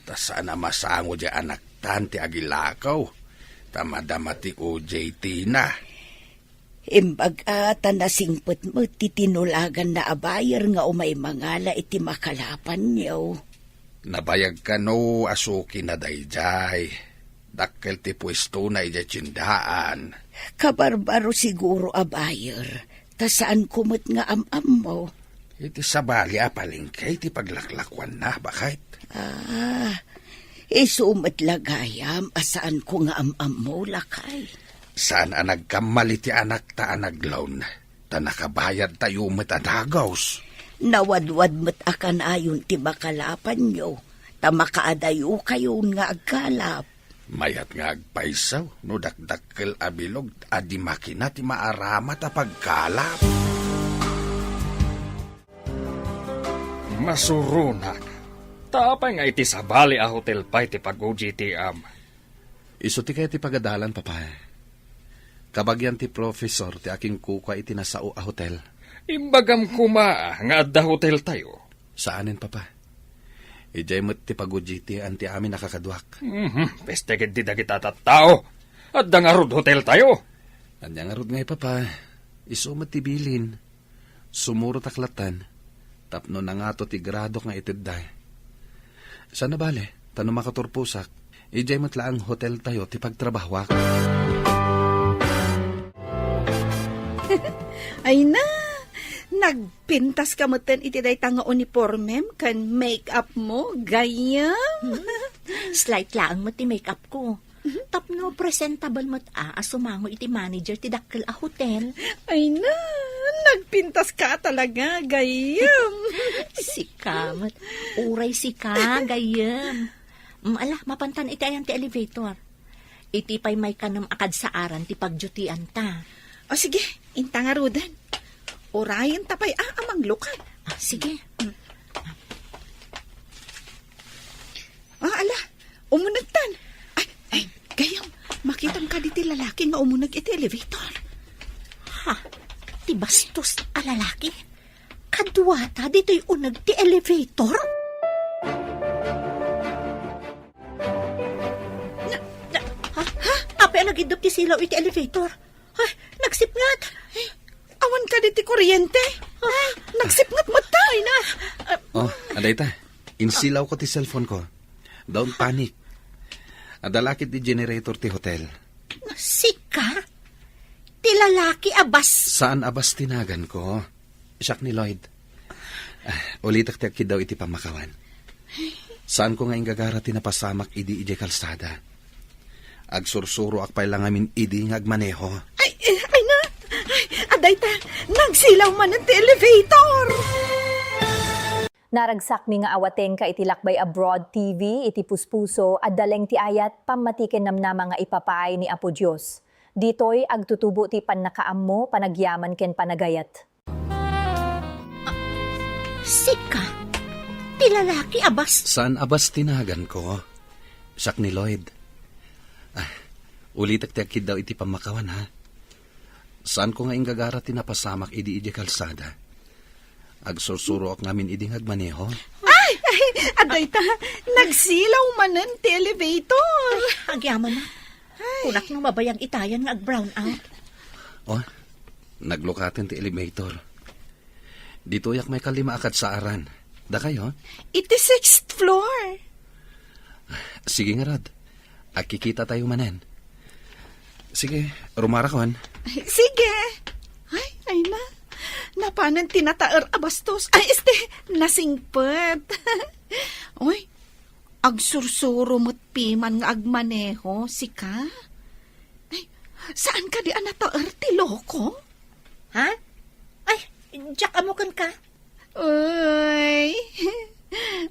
ta saan a masango diay anaktan ti agilakaw, ta madama ti O J T-na. Imbag a ta nasingpet met ti tinulaganna a buyer nga umay mangala iti makalapanyo. Nabayag kano a sukina daydiay. Dakkel ti puestona idiay tiendaan. Kabarbaro siguro a buyer, ta saanko met nga am-ammo. Iti sabali a palengke ti paglaklakuanna, baket. Ah, isu met la gayam a saanko nga am-ammo, lakay. Saan a nagkamali ti anakta a nag-loan, ta nakabayadtayo met a dagus. Nawadwad met a kanayon ti makalapanyo, ta makaadayokayon nga agkalap. Mayat nga agpayso no dakdakkel a bilog a di makina ti maaramat a pagkalap. Masuronak. Ta apay nga iti sabali a hotel pay ti pag-O J T-am? Isu ti kayat ti pagadalan, Papa. Kabagian ti professor ti akinkukua iti nasao a hotel. Imbagam koma nga adda hotel tayo. Saanen, Papa. Idiay met ti pag-O J T-an ti amin a kakaduak. Mhm, peste ketdi dagita tattao. Adda ngarud hotel tayo. Ania ngarud ngay, Papa? Isu met ti bilin. Sumurotak lattan tapno nangato ti gradok nga itedda. Saan a bale, ta no makaturposak, idiay met laeng hotel tayo ti pagtrabahoak. Ay na, nagpintas ka metten iti dayta nga uniformem ken make-up mo, gayyem. Hmm. Slight laeng met ti make-up ko. Tapno presentable met a, a sumango iti manager ti dakkel a hotel. Ay na, nagpintas ka talaga, gayyem. Sika met. Uray sika, gayyem. Mm, ala, mapantan iti ayan ti elevator. Iti pay maykanem a kadsaaran ti pagdutian ta. O sige, inta ngaruden. Urayen ta pay a, a manglukad. Ah, sige. Mm. Ah, ala, umunegtan. Ay, ay, gayyem, makitam kadi ti lalaki nga umuneg iti elevator. Ha? Ti bastos a lalaki? Kaduata ditoy uneg ti elevator? Na, na, ha? Ha? Apay a nagiddup ti silaw iti elevator? Ay, nagsipnget! Ay, awan kadi ti kuryente? Ay, nagsipnget met ta! Ay na! Ah, Oh, adayta. Insilawko ti cellphone ko. Don't panic. Adda la ket ti generator ti hotel. Sika? Ti lalaki a bas- Saan a bas ti naganko? Siak ni Lloyd. Ah, ulitek ti agkiddaw iti pammakawan. Saanko nga inggagara ti napasamak idi idiay kalsada. Agsursuroak pay la ngamin idi nga agmaneho. Ay, eh, ay na! Ay, adayta! Nagsilaw manen ti elevator! Naragsakmi nga awatenka iti Lakbay Abroad T V, iti puspuso, adda laeng ti ayat, pammati ken namnama nga ipapaay ni Apo Dios. Ditoy, agtutubo ti pannakaammo, panagyaman ken panagayat. Sika, ti lalaki a bas- Saan a bas ti naganko? Siak ni Lloyd. Ah, ulitek ti agkiddaw iti pammakawan, ha? Saanko nga inggagara ti napasamak idi idiay kalsada. Agsursuroak ngamin idi nga agmaneho. Ay! Ay, adayta, nagsilaw manen ti elevator. Ay, agyaman na. Ay. Kunak no mabayag itayan nga ag-brownout. Oh, naglukaten ti elevator. Ditoyak maikalima a kadsaaran. Dakayo? Iti sixth floor. Sige ngarud. Agkikita tayo manen. Sige, rumarakon. Sige. Ay, ay na. Napanen ti nataer a bastos. Ay, este, nasingpet. Uy, agsursuro met piman nga agmaneho, sika? Ay, saan kadi a nataer ti loko? Ha? Ay, diak ammo kenka? Uy,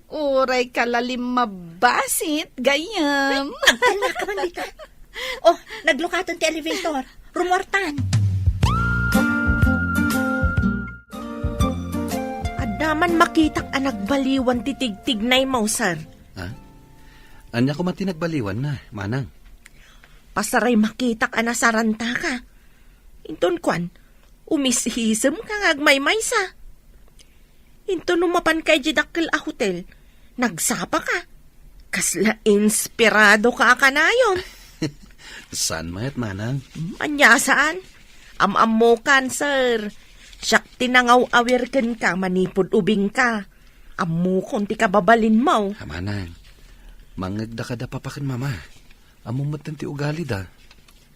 uray ka lalim mabasit, gayyem. Ay, agtalna ka man dita. Oh, naglukaten ti elevator. Rumuartan. Adda man makitak a nagbaliwan ti tigtignaymo, sir. Ha? Ania koma ti nagbaliwan na, manang? Pasaray makitak a nasarantaka. Inton kuan, umisisem ka nga agmaymaysa. Inton no mapan ka idiay dakkel a hotel, nagsapa ka. Kasla inspirado ka a kanayon. Saan met, manang? Ania saan? Am-ammokan, sir. Siak ti nangaw-awir kenka manipud ubing ka. Ammokon ti kababalinmo. Ah, manang, mangngegda kada papa ken mama. Ammom metten ti ugalida.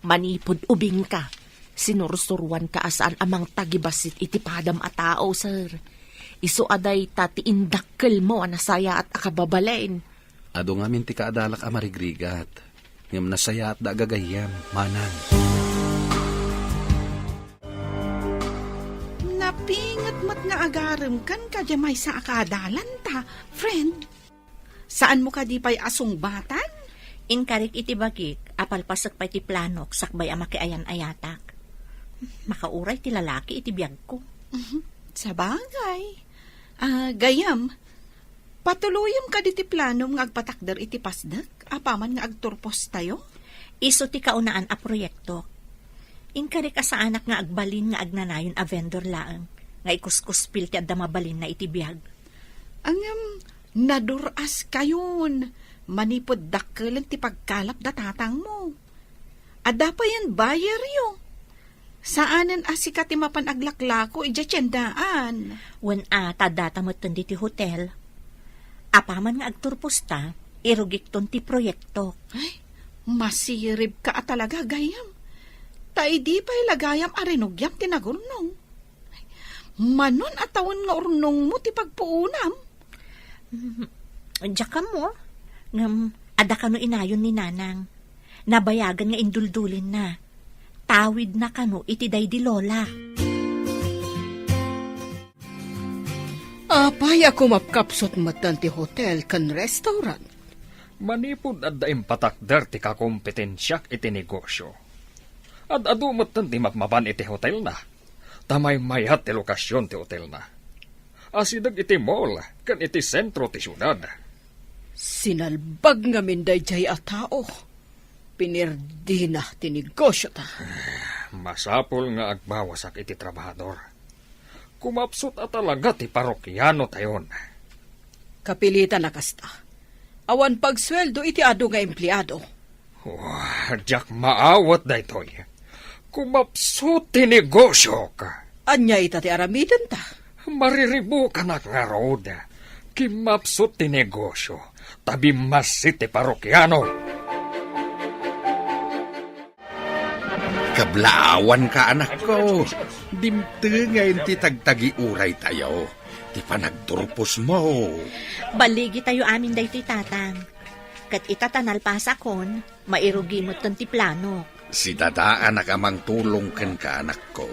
Manipud ubing ka, sinursuruan ka a saan a mangtagibassit iti padam a tao, sir. Isu a dayta ti indakkelmo a nasayaat a kababalin. Adu ngamin ti kaadalak a marigrigat, ngem nasayaatda a gagayyem, manang. Napinget met nga agarem kenka diay maysa a kaadalanta, friend. Saanmo kadi pay a sungbatan? Inkarik iti bagik a palpasek pay ti planok sakbay a makiayan-ayatak. Makauray ti lalaki iti biagko. Mhm. Sabagay. Ah, gayyem, patuloyem kadi ti planom nga agpatakder iti Pasdek apaman nga agturpostayo? Isu ti kaunaan a proyektok. Inkarik a saanak nga agbalin nga agnanayon a vendor laeng nga ikuskuspil ti adda mabalinna iti biag. Ngem, nadur-askayon manipud dakkelen ti pagkalap da tatangmo. Adda payen buyeryo. Saanen a sika ti mapan aglaklako idiay tiendaan. Wen a, ta addata metten ditoy hotel. Apaman nga agturposta, irugikton ti proyektok. Ay, masiribka a talaga, gayyem. Ta idi pay la gayam a rinugiam ti nagurnong. Manon a tawen nga urnongmo ti pagpuonam? Mm, diak ammo. Ngem, adda kano inayon ni Nanang. Nabayagen nga induldulinna. Tawidna kano iti daydi Lola. Apay a kumapkapsut metten ti hotel ken restaurant? Manipud adda impatakder ti kakompetensiak iti negosio. Ad-adu metten ti mapmapan iti hotelna. Ta maymayat ti lokasion ti hotelna. Asideg iti mall ken iti sentro ti siudad. Sinalbag ngamin daydiay a tao. Pinirdina ti negosiota. Masapul nga agbawasak iti trabahador. Kumapsut a talaga ti parokianotayon. Kapilitan a kasta. Awan pagsueldo iti adu nga empleado. Oh, diak maawat daytoy. Kumapsut ti negosiok. Ania ita ti aramidenta? Mariribukanak ngarud. Kimmapsut ti negosio, ta bimmassit ti parokiano. Kablaawanka, anakko. Dimtengen ti tagtagiuraytayo, ti panagturposmo. Balligitayo amin daytoy, Tatang. Ket ita ta nalpasakon, mairugi metten ti planok. Sidadaanak a mangtulong kenka, anakko.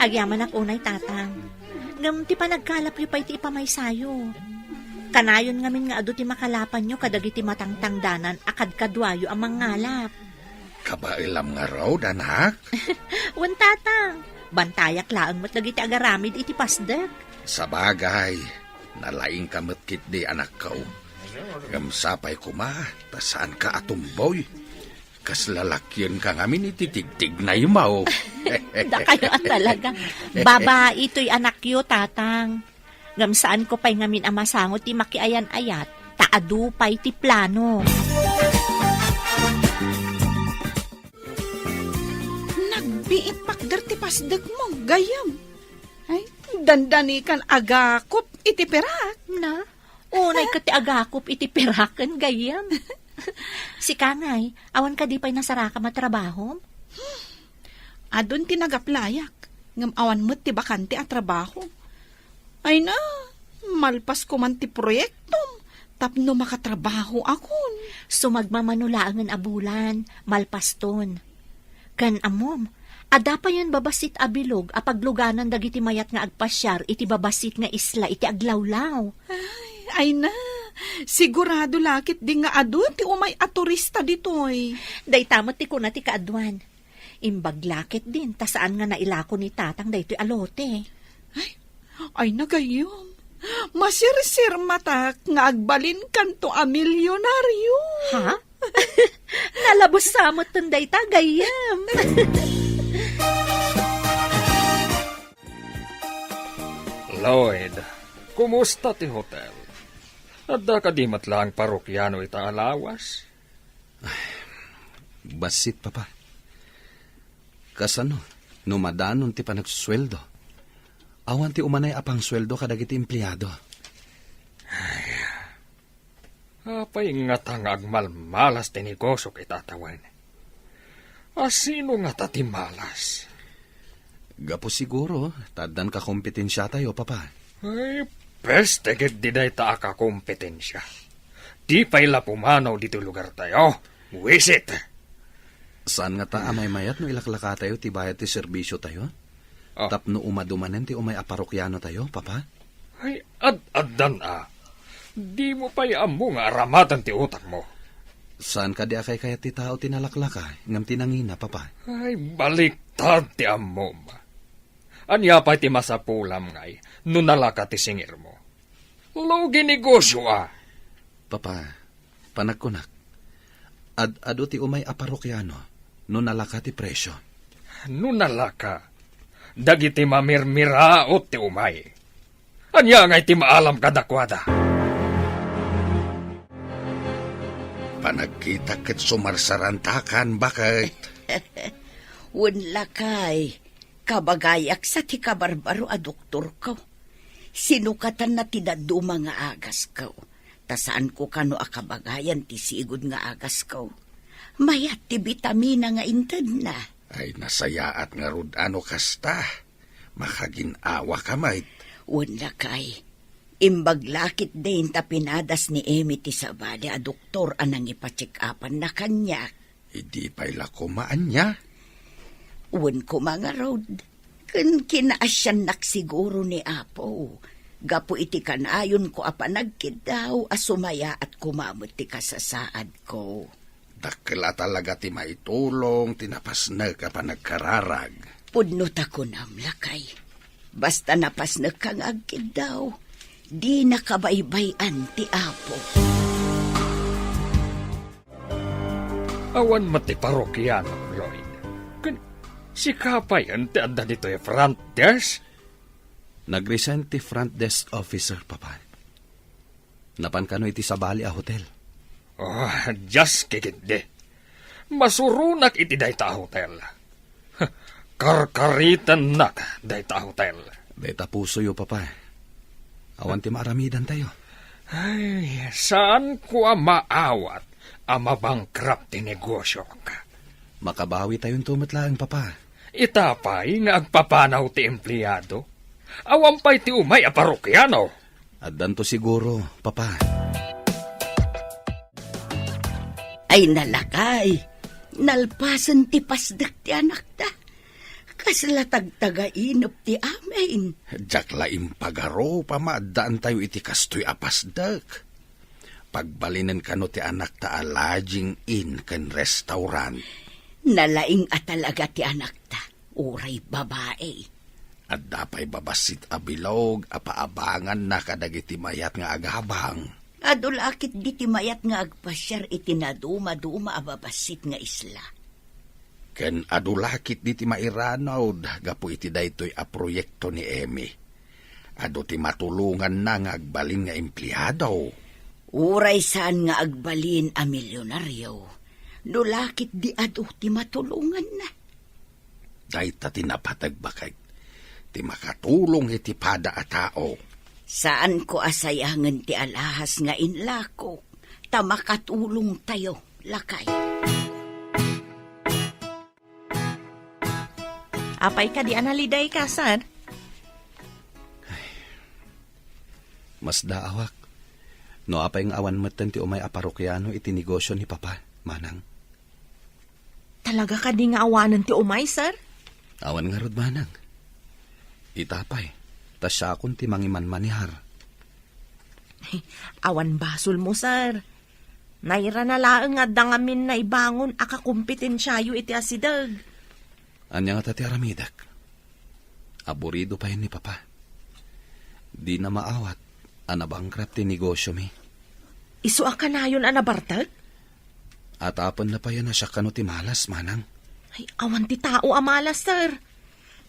Agyamanak unay, Tatang. Ngem ti panagkalapyo pay ti ipamaysayo. Kanayon ngamin nga adu ti makalapanyo kadagiti matangtangdanan a kadkaduayo a mangngalap. Kabaelam ngarud, anak? Wen, Tatang. Bantayak laeng met dagiti agaramid iti Pasdek. Sabagay, Nalaingka met ketdi, anakko. Ngem sapay koma, ta saanka a tumboy. Kasla lakyenka ngamin iti tigtignaymo. Dakayo a talaga. Babai toy anakyo, Tatang. Ngem saanko pay ngamin a masango ti makiayan-ayat, ta adu pay ti plano. Nagbiit pakder ti pasdekmo, gayyem. Ay, dandanikan agakop iti pirak. Na, unay ket ti agakop iti piraken, gayyem. Sika ngay, awan kadi pay nasarakam a trabahom? Adun ti nagaplayak, ngem awan met ti bakante a trabaho. Ay na, malpas koman ti proyektom tapno makatrabahoakon. Sumagmamano laengen a bulan, malpaston. Ken ammom, adda payen babassit a bilog a pagluganan dagiti mayat nga agpasiar iti babassit nga isla iti aglawlaw. Ay, ay na, sigurado la ketdi nga adu ti umay a turista ditoy. Dayta met ti kuna ti kaaduan. Imbag la ketdin ta saan nga nailako ni Tatang daytoy a lote. Ay, ay na gayyem. Masirsirmatak nga agbalinkanto a milyonaryo. Ha? Nalabes sa met dayta, gayyem. Lloyd, kumusta ti hotel? Adda kadi met laeng parokiano ita a lawas? Bassit, Papa. Kasano no madanon ti panagsueldo? Awan ti umanay a pangsueldo kadagiti empleado. Apay ngata nga agmalmalas ti negosio ket atawen? A sino ngata ti malas? Gapu siguro ta addan kakompetensiatayo, Papa. Ay, peste ketdi dayta a kakompetensia. Di pay la pumanaw ditoy lugartayo. Wisit! Saan ngata a maymayat no ilaklakatayo ti bayad ti serbisiotayo? Ah. Tapno umadu manen ti umay a parokianotayo, Papa? Ay, ad-addan a. Dimo pay ammo nga aramaten ti utakmo. Saan kadi a kaykayat ti tao ti nalaklaka, ngem ti nangina, Papa? Ay, baliktad ti ammom. Ania pay ti masapulam ngay no nalaka ti singirmo? Lugi negosio a. Papa, panagkunak, ad-adu ti umay a parokiano no nalaka ti presio. No nalaka, dagiti mamirmiraot ti umay. Ania ngay ti maalam kadakuada? Panagkitak ket sumarsarantakan, baket. Wen lakay, kabagayak sa ti kabarbaro a doktorko. Sinukatanna ti dadduma nga agasko. Ta saanko kano a kabagayan ti sigud nga agasko. Mayat ti bitamina nga intedna. Ay, nasayaat ngarud a no kasta. Makagin-awaka met. Wen lakay, imbag la ketdin ta pinadas ni Emmy ti sabali a doktor a nangipacheck-upanna kaniak. Idi pay la koma ania? Wen koma ngarud, ken kinaasiannak siguro ni Apo, gapu iti kanayonko a panagkiddaw a sumayaat koma met ti kasasaadko. Dakkel a talaga ti maitulong ti napasnek a panagkararag. Pudno ta kunam, lakay. Basta napasnekka nga agkiddaw, dina kabaybay-an ti Apo. Awan met ti parokiano, Lloyd. Ken sika payen ti adda ditoy front desk? Nag-resign ti front desk officer, Papa. Napan kano iti sabali a hotel. Oh, diak ketdi. Masuronak iti dayta a hotel. Karkaritennak dayta a hotel. Dayta pusoyo, Papa. Awan ti maaramidantayo. Ay, saanko a maawat a mabankrupt ti negosiok. Makabawitayonto met laeng, Papa. Ita pay nga agpapanaw ti empleado. Awan pay ti umay a parokiano. Addanto siguro, Papa. Ay, nalakay, nalpasen ti pasdek ti anakta. Kasla tagtagainep ti amin. Diak la impagarup a maaddaantayo iti kastoy a pasdek. Pagbalinen kano ti anakta a lodging inn ken restaurant. Nalaing a talaga ti anakta, uray babai. Adda pay babassit a bilog a paabanganna kadagiti mayat nga agabang. Adu la ketdi ti mayat nga agpasiar iti nadumaduma a babassit nga isla. Ken adu la ketdi ti mairanud gapu iti daytoy a proyekto ni Emmy. Adu ti matulonganna nga agbalin nga empleado. Uray saan nga agbalin a milionario, no la ketdi adu ti matulonganna. Dayta ti napateg, baket, ti makatulong iti pada a tao. Saanko a sayangen ti alahas nga inlako, ta makatulongtayo, lakay. Apay kadi a nalidayka, sir? Masdaawak no apay nga awan metten ti umay a parokiano iti negosio ni Papa, Manang. Talaga kadi nga awanen ti umay, sir? Awan ngarud, Manang. Ita pay, ta siakon ti mangimanmanehar. Awan basolmo, sir. Nairana laeng nga adda ngamin naibangon a kakompetensiayo iti asideg. Ania ngata ti aramidek? Aburido payen ni Papa. Dina maawat a nabankrupt ti negosiomi. Isu a kanayon a nabartek? Atapenna payen a siak kano ti malas, Manang. Ay, awan ti tao a malas, sir.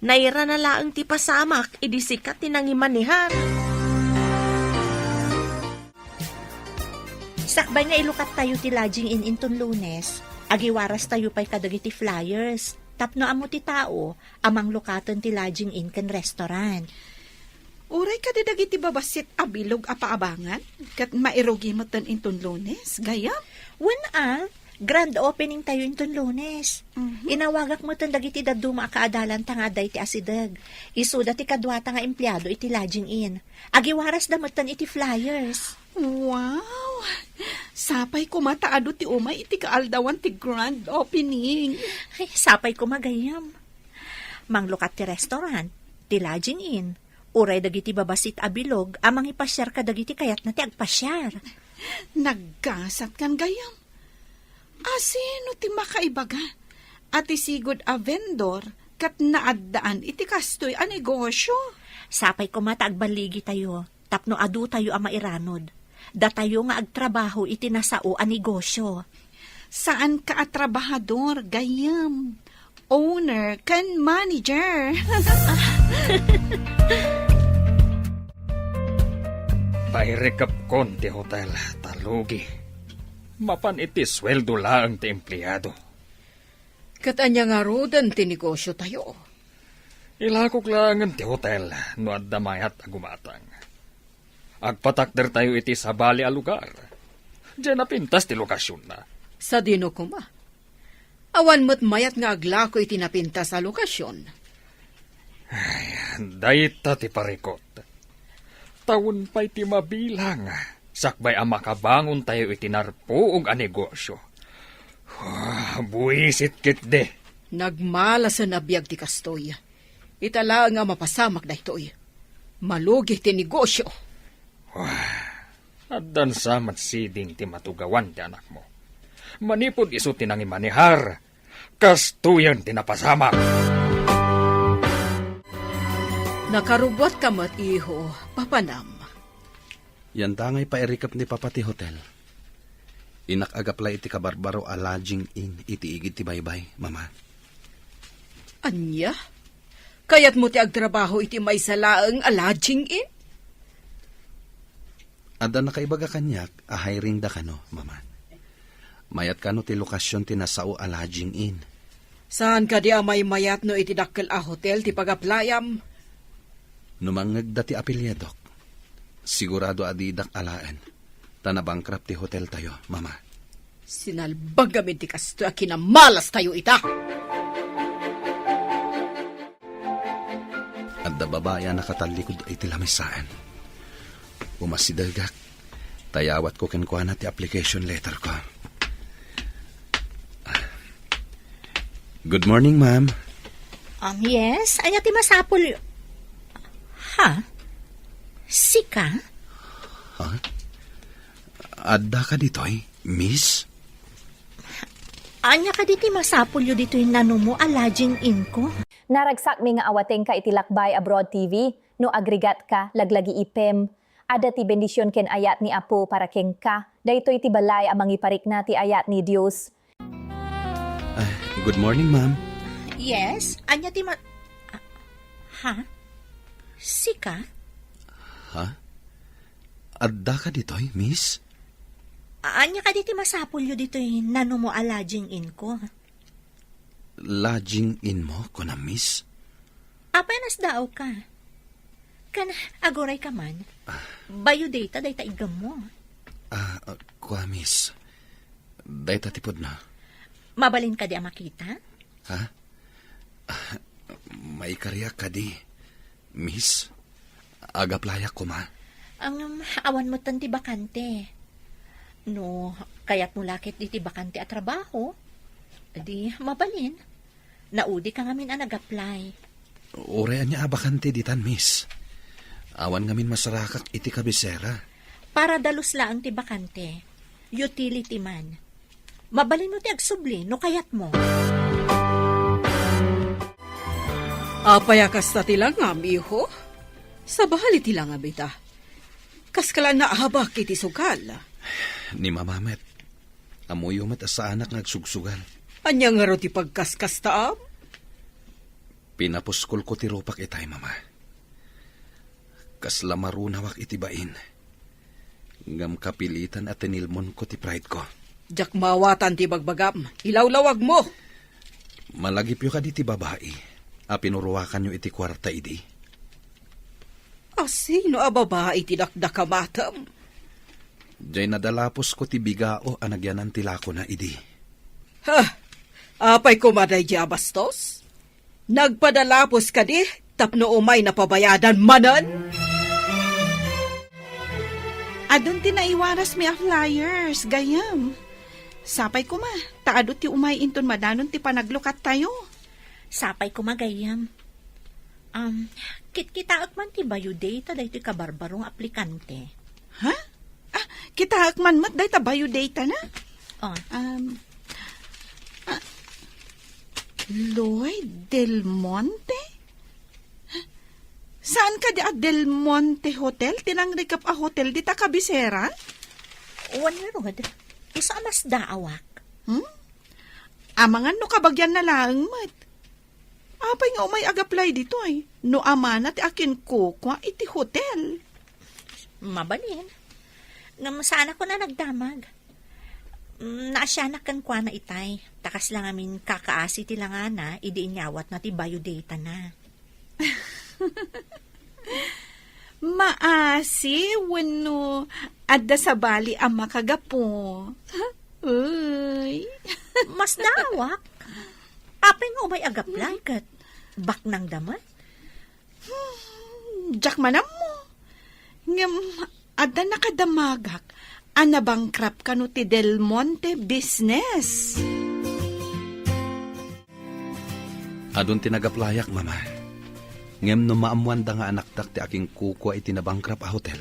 Nairana laeng ti pasamak idi sika ti nangimanehar. Sakbay nga ilukattayo ti lodging inn inton Lunes, agiwarastayo pay kadagiti flyers tapno ammo ti tao a manglukaten ti lodging inn ken restaurant. Uray kadi dagiti babassit a bilog a paabangan ket mairugi metten inton Lunes, gayyem? Wen a, grand opening tayo inton Lunes. Mhm. Inawagak metten dagiti dadduma a kaadalanta nga adda iti asideg. Isuda ti kaduata nga empleado iti lodging inn. Agiwarasda metten iti flyers. Wow! Sapay koma ta adu ti umay iti kaaldawan ti grand opening. Ay, sapay koma gayyem. Manglukat ti restaurant, ti lodging inn, uray dagiti babassit a bilog a mangipasiar kadagiti kayatna ti agpasiar. Naggasatkan gayyem. Asino ti makaibaga a ti sigud a vendor ket naaddaan iti kastoy a negosio? Sapay koma ta agballigitayo tapno adutayo a mairanod. Datayo nga agtrabaho iti nasao a negosio. Saanka a trabahador, gayyem. Owner ken manager. Pairikepkon ti hotel, ta lugi. Mapan iti sueldo laeng ti empleado. Ket ania ngaruden ti negosiotayo? Ilakok laengen ti hotel no adda mayat a gumatang. Agpatakdertayo iti sabali a lugar. Diay napintas ti lokasionna. Sadino koma? Awan met mayat nga aglako iti napintas a lokasion. Ay, dayta ti parikut. Tawen pay ti mabilang, sakbay a makabangontayo iti narpuog a negosio. Ah, buisit ketdi. Nagmalasen a biag ti kastoy. Ita laeng a mapasamak daytoy. Malugi ti negosio. Wah, addan sa met siding ti matugawan ti anakmo. Manipud isu ti nangimanehar, kastoyen ti napasamak. Nakarubbuatka met, iho, papanam. Yantangay pairikep ni Papa ti hotel. Innak agaplay iti kabarbaro a lodging inn iti igid ti baybay, Mama. Ania? Kayatmo ti agtrabaho iti maysa laeng a lodging inn? Adda nakaibaga kaniak a hiring da kano, Mama. Mayat kano ti lokasion ti nasao a lodging inn. Saan kadi a maymayat no iti dakkel a hotel ti pagaplayam? No mangngegda ti apelyidok, sigurado a didak alaen, ta nabankrupt ti hoteltayo, Mama. Sinalbag amin ti kastoy a kinamalastayo ita. Adda babai a nakatallikud iti lamisaen. Umasidegak, ta yawatko kenkuana ti application letter ko. Good morning, ma'am. Um, yes? Ania ti masapul? Ha? Sika? Ha? Adda ka ditoy, miss? Ania kadi ti masapulyo ditoy nanumo a lodging inn ko? Naragsakmi nga awatengka iti Lakbay Abroad T V. No agrigat ka, laglagi ipem. Adda ti bendision ken ayat ni Apo para kenka. Daytoy ti balay a mangiparikna ti ayat ni Dios. Ah, good morning, ma'am. Yes? Ania ti ma-, ah, ha? Sika? Ha? Adda ka ditoy, miss? A-, ania kadi ti masapulyo ditoy nanumo a lodging inn ko? Lodging inn mo, kuna, miss? Apay nasdaaw ka? Kan, aguray ka man. Ah. Bayo dayta, dayta igam mo. Ah, ah, kua, miss. Dayta ti pudno. Mabalin kadi a makita? Ha? Ah, maikariak kadi, miss. Agaplayak koma. Ang, um, awan metten ti bakante. No, kayat mo lakit di ti bakante a trabaho, di mabalin. Naudi ka ngamin a nag-apply. Uray ania a bakante ditan, miss. Awan ngamin masarakak iti kabisera. Para dalus laeng ti bakante. Utility man. Mabalin no ti agsubli no kayat mo. Apay a kasta ti langam, iho? Sabali ti langam ita. Kaskala naabak iti sugal. Ni Mama met, ammoyo met a saanak nga agsugsugal. Ania ngarud ti pagkaskastaam? Pinapuskolko ti rupak itay, Mama. Kasla marunawak iti bain. Ngem kapilitan a tinilmonko ti pride ko. Diak maawatan ti bagbagam. Ilawlawag mo! Malagipyo kadi ti babai a pinuruakanyo iti kuarta idi? A sino a babai ti dakdakamatem? Jay nadalapusko ti bigao a nagyanan ti lakona idi. Ha? Apay koma daydi a bastos? Nagpadalapos kadi tapno umay napabayadan manen? Adun ti naiwarasmi a flyers, gayyem. Sapay koma, ta adu ti umay inton madanon ti panaglukattayo. Sapay koma, gayyem. Um, kitkitaek man ti biodata daytoy kabarbaro nga aplikante. Ha? Ah, kitaek man met dayta biodatana? Oh. Um, ah, Lloyd Del Monte? Saan kadi a Del Monte Hotel? Ti nangrikep a hotel dita kabisera? Wen ngarud. Isu a masdaawak. Hmm? Amangan no kabagianna laeng met. Apay nga umay agaplay ditoy? No amana ti akinkukua iti hotel. Mabalin. Ngem saanakon a nagdamag. Mm, naasianak kenkuana itay. Ta kasla ngamin kakaasi ti langana idi inyawatna ti biodatana. Maasi wenno adda sabali a makagapu? Uy. Masdaawak. Apay nga umay agaplay ket baknangda met? Hmm, diak man ammo. Ngem adda nakadamagak a nabankrupt kano ti Del Monte business. Adun ti nagaplayak, Mama. Ngem no maammoanda nga anakdak ti akinkukua iti nabankrupt a hotel,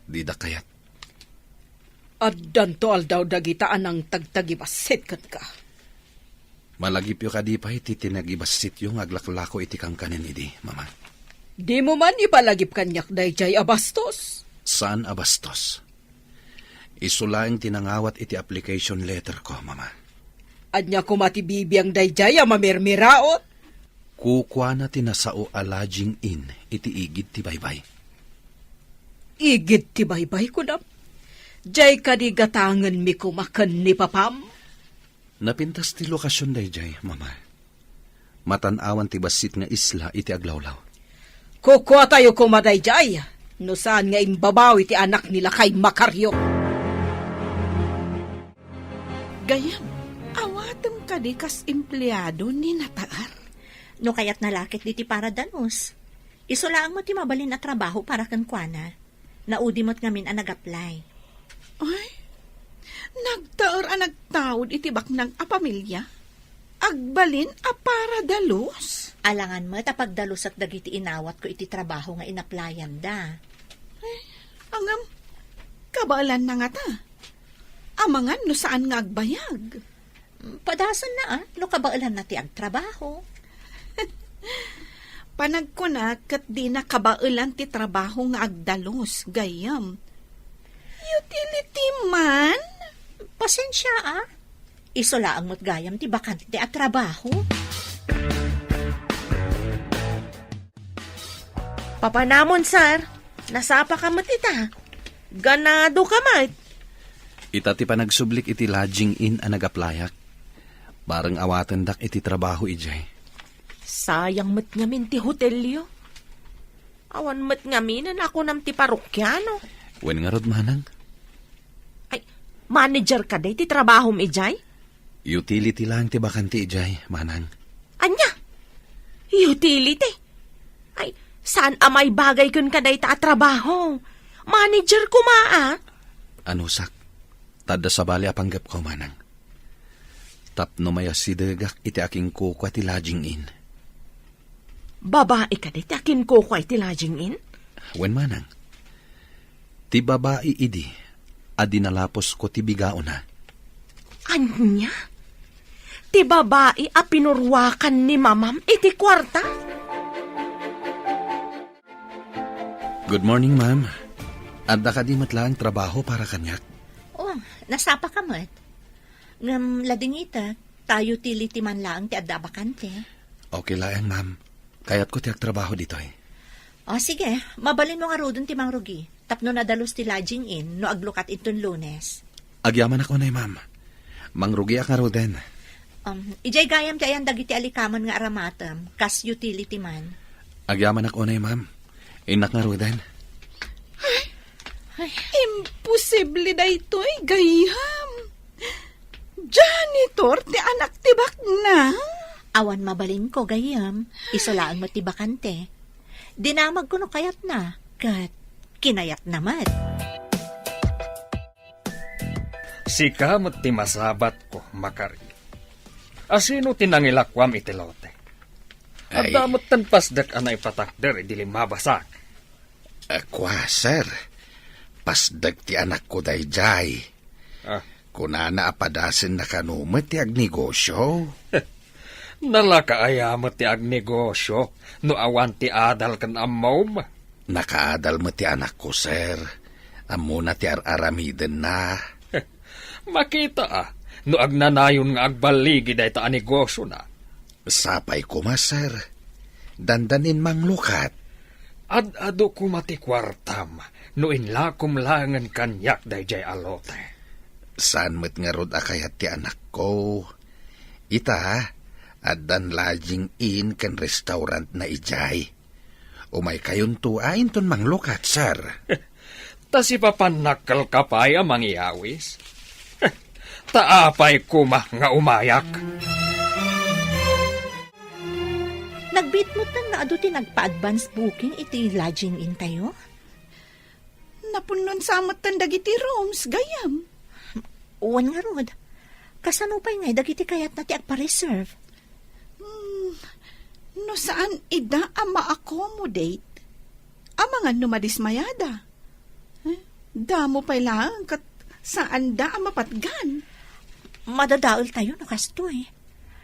dida kayat. Addanto aldaw dagita a nangtagtagibassit kenka. Malagipyo kadi pay ti tinagibassityo nga aglaklako iti kankanen idi, Mama? Dimo man ipalagip kaniak daydiay a bastos? Saan a bastos? Isu laeng ti nangawat iti application letter ko, Mama. Ania koma ti bibiang daydiay a mamirmiraot? Kukuana ti nasao a lodging inn iti igid ti baybay. Igid ti baybay, kunam? Diay kadi gatangenmi koma ken ni papam? Napintas ti lokasion daydiay, Mama. Matan-awan ti bassit nga isla iti aglawlaw. Kukuatayo koma daydiay, no saan nga imbabawi ti anak ni lakay Macario. Gayyem, awatem kadi kas empleado ni Nataer? No kayatna lakit diti para dalus. Isu laeng met ti mabalin a trabaho para kenkuana. Naudi met ngamin a nag-apply. Ay, nagtaer a nagtaud iti baknang a pamilia? Agbalin a para dalus? Alangan met a pagdalusak dagiti inawatko iti trabaho nga inaplayanda. Ay, angam, kabaelanna ngata? Amangan no saan nga agbayag. Padasenna, a, no kabaelanna ti agtrabaho. Panagkunak ket dina kabaelan ti trabaho nga agdalus, gayyem. Utility man? Pasensia, a. Isu laeng met gayam ti bakante a trabaho. Papanamon, sir. Nasapa ka met ita. Ganado ka met. Ita ti panagsublik iti lodging inn a nag-applyak. Bareng awatendak iti trabaho idiay. Sayang met ngamin ti hotelyo. Awan met ngamin a kunam ti parokiano. Wen ngarud, manang? Ay, manager ka day ti trabahom idiay? Utility lang ti bakante idiay, manang. Ania? Utility? Ay, saan a maibagay ken kadayta a trabaho? Manager koma, a? Anusak, ta adda sabali a panggepko, manang. Tapno mayasidegak iti akinkukua ti lodging inn. Babai kadi ti akinkukua iti lodging inn? Wen, manang. Ti babai idi a dinalaposko ti bigaona. Ania? Ti babai a pinuruakan ni mamam iti kuarta? Good morning, ma'am. Adda kadi met laeng trabaho para kaniak? Oh, nasapa ka met. Ngem ladingitek, ta utility man laeng ti adda a bakante. Okay laeng, ma'am. Kayatko ti agtrabaho ditoy. O, sige. Mabalinmo ngaruden ti mangrugi tapno nadalus ti lodging inn no aglukat inton Lunes. Agyamanak unay, ma'am. Mangrugiak ngaruden. Um, idiay gayam ti ayan dagiti alikaman nga aramatem, kas utility man. Agyamanak unay, ma'am. Innak ngaruden. Ay, imposible daytoy, gayyem. Janitor ti anak ti baknang? Awan mabalinko, gayyem. Isu laeng met ti bakante. Dinamagko no kayatna, ket kinayatna met. Sika met ti masabatko, Makari. Asino ti nangilakuam iti lote? Ay. Adda metten pasdek a naipatakder idi limmabasak. A, kua, sir. Pasdek ti anakko daydiay. Ah. Kunana a padasenna kano met ti agnegosio. Nalaka aya met ti agnegosio no awan ti adal ken ammom? Nakaadal met ti anakko, sir. Ammona ti ar-aramidenna. Makita a no agnanayon nga agballigi dayta a negosiona. Sapay koma, sir. Dandanin manglukat. Ad-adu koma ti kuartam no inlakom laengen kaniak daydiay a lote. Saan met ngarud a kayat ti anakko. Ita, addan lodging inn ken restaurantna idiay. Umaykayonto a inton manglukat, sir. Ta sipapannak kalka pay a mangiyawis? Ta apay koma nga umayak? Nagbiit metten nga adu ti nagpa-advance booking iti lodging inn tayo? Napunnon sa metten dagiti rooms, gayyem. Wen ngarud, kasano pay ngay dagiti kayatna ti agpa-reserve? Hmm, no saan ida a ma-accommodate, amangan no madismayada. Eh, damo pay laeng ket saanda a mapatgan. Madadael tayo no kastoy.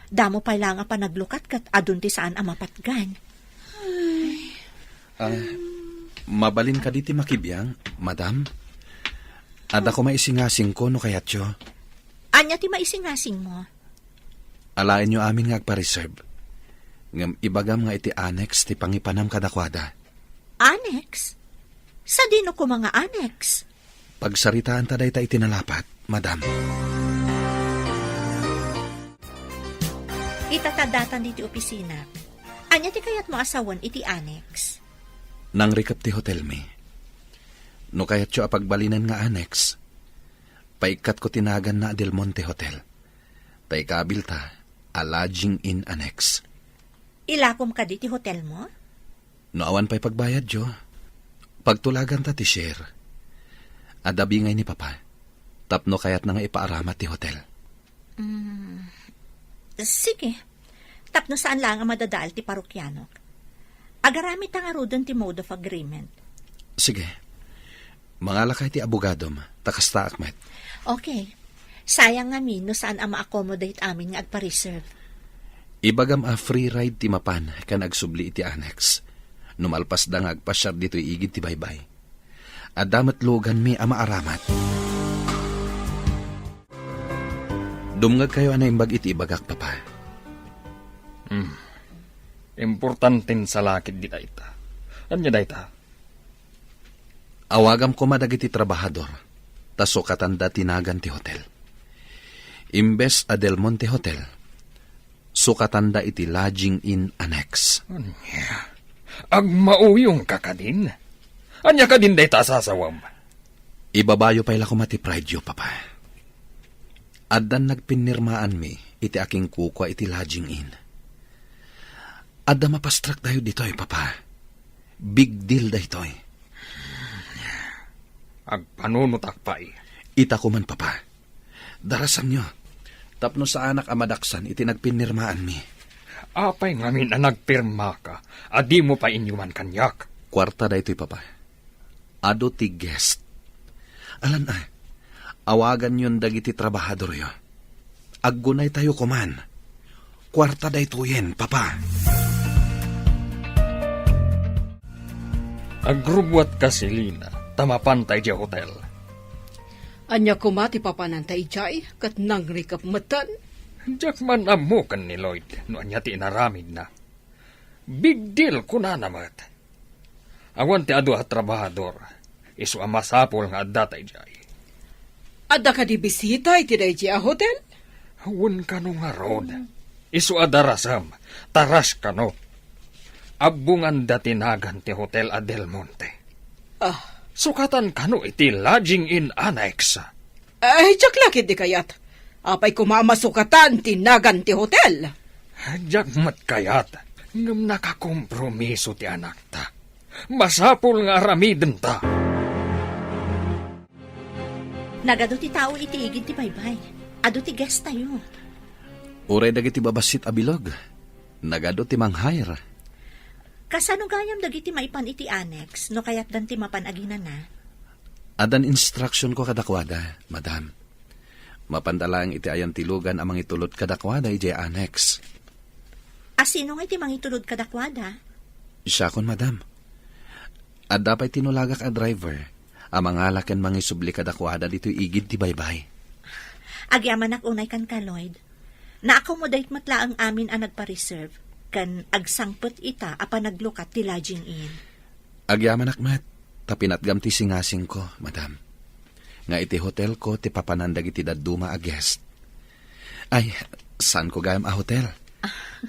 Damo pay laeng a panaglukat ket adun ti saan a mapatgan. Ay. Ah, mabalin kadi ti makibiang, madam? Adda ko maisingasingko no kayatyo. Ania ti maisingasingmo? Alaenyo amin nga agpa-reserve. Ngem ibagam nga iti annex ti pangipanam kadakuada. Annex? Sadino koma nga annex? Pagsaritaanta dayta iti nalapat, madam. Ita ta datan diti opisina. Ania ti kayatmo a sawen iti annex? Nangrikep ti hotelmi. No kayatyo a pagbalinen nga annex, paikkatko ti naganna a Del Monte Hotel. Ta ikabilta a lodging inn annex. Ilakom kadi ti hotelmo? No awan pay pagbayadyo, pagtulaganta ti share. Adda bingay ni Papa, tapno kayatna nga ipaaramat ti hotel. Mm, sige. Tapno saan laeng a madadael ti parokianok. Agaramidta ngaruden ti mode of agreement. Sige. Mangalaka iti abogadom, ta kastaak met. Okay. Sayang ngamin no saan a ma-accommodate amin nga agpa-reserve. Ibagam a free ride ti mapan ken agsubli iti annex no malpasda nga agpasiar ditoy igid ti baybay. Adda met luganmi a maaramat. Dumngegkayo a naimbag iti ibagak, Papa. Hmm. Importanten salakit di dayta. Ania dayta? Awagam koma dagiti trabahador, ta sukatanda ti nagan ti hotel. Imbes a Del Monte Hotel, sukatanda iti Lodging Inn Annex. Ania? Agmauyongka kadin? Ania kadin dayta a sasawam? Ibabayo pay la koma ti prideyo, Papa. Addan nagpinnirmaanmi iti akinkukua iti Lodging Inn. Adda mapastraktayo ditoy, Papa. Big deal daytoy. Agpanunotak pay. Ita koman, Papa. Darasanyo, tapno saanak a madaksan iti nagpinnirmaanmi. Apay ngamin a nagpirmaka a dimo pay inyuman kaniak? Kuarta daytoy, Papa. Adu ti guest. Alan a, awaganyon dagiti trabahadoryo. Aggunaytayo koman. Kuarta daytoyen, Papa. Agrubbuatka, Selina, ta mapanta idiay hotel. Ania koma ti papananta idiay, ket nangrikep metten? Diak man ammo ken ni Lloyd no ania ti inaramidna. Big deal, kunana met. Awan ti adu a trabahador, isu a masapul nga addata idiay. Adda kadi bisita iti daydiay a hotel? Wen kano ngarud. Isu a darasem, taras kano. Abbonganda ti nagan ti hotel a Del Monte. Ah. Sukatan kano iti Lodging Inn Annex. Ay, diak la ketdi kayat. Apay koma a masukatan ti nagan ti hotel? Diak met kayat, ngem nakakompromiso ti anakta. Masapul nga aramidenta. Nagadu ti tao iti igid ti baybay. Adu ti guest tayo. Uray dagiti babassit a bilog. Nagadu ti mang-hire. Kasano gayam dagiti maipan iti annex no kayatdan ti mapan aginana? Addan instructionko kadakuada, madam. Mapanda laeng iti ayan ti lugan a mangitulod kadakuada idiay annex. A sino nga iti mangitulod kadakuada? Siakon, madam. Adda pay tinulagak a driver a mangala ken mangisubli kadakuada ditoy igid ti baybay. Agyamanak unay kenka, Lloyd. Na-accommodate met laeng amin a nagpa-reserve, ken agsangpet ita a panaglukat ti Lodging Inn. Agyamanak met, ta pinatgam ti singasingko, madam, nga iti hotelko ti papanan dagiti dadduma a guest. Ay, saanko gayam a hotel.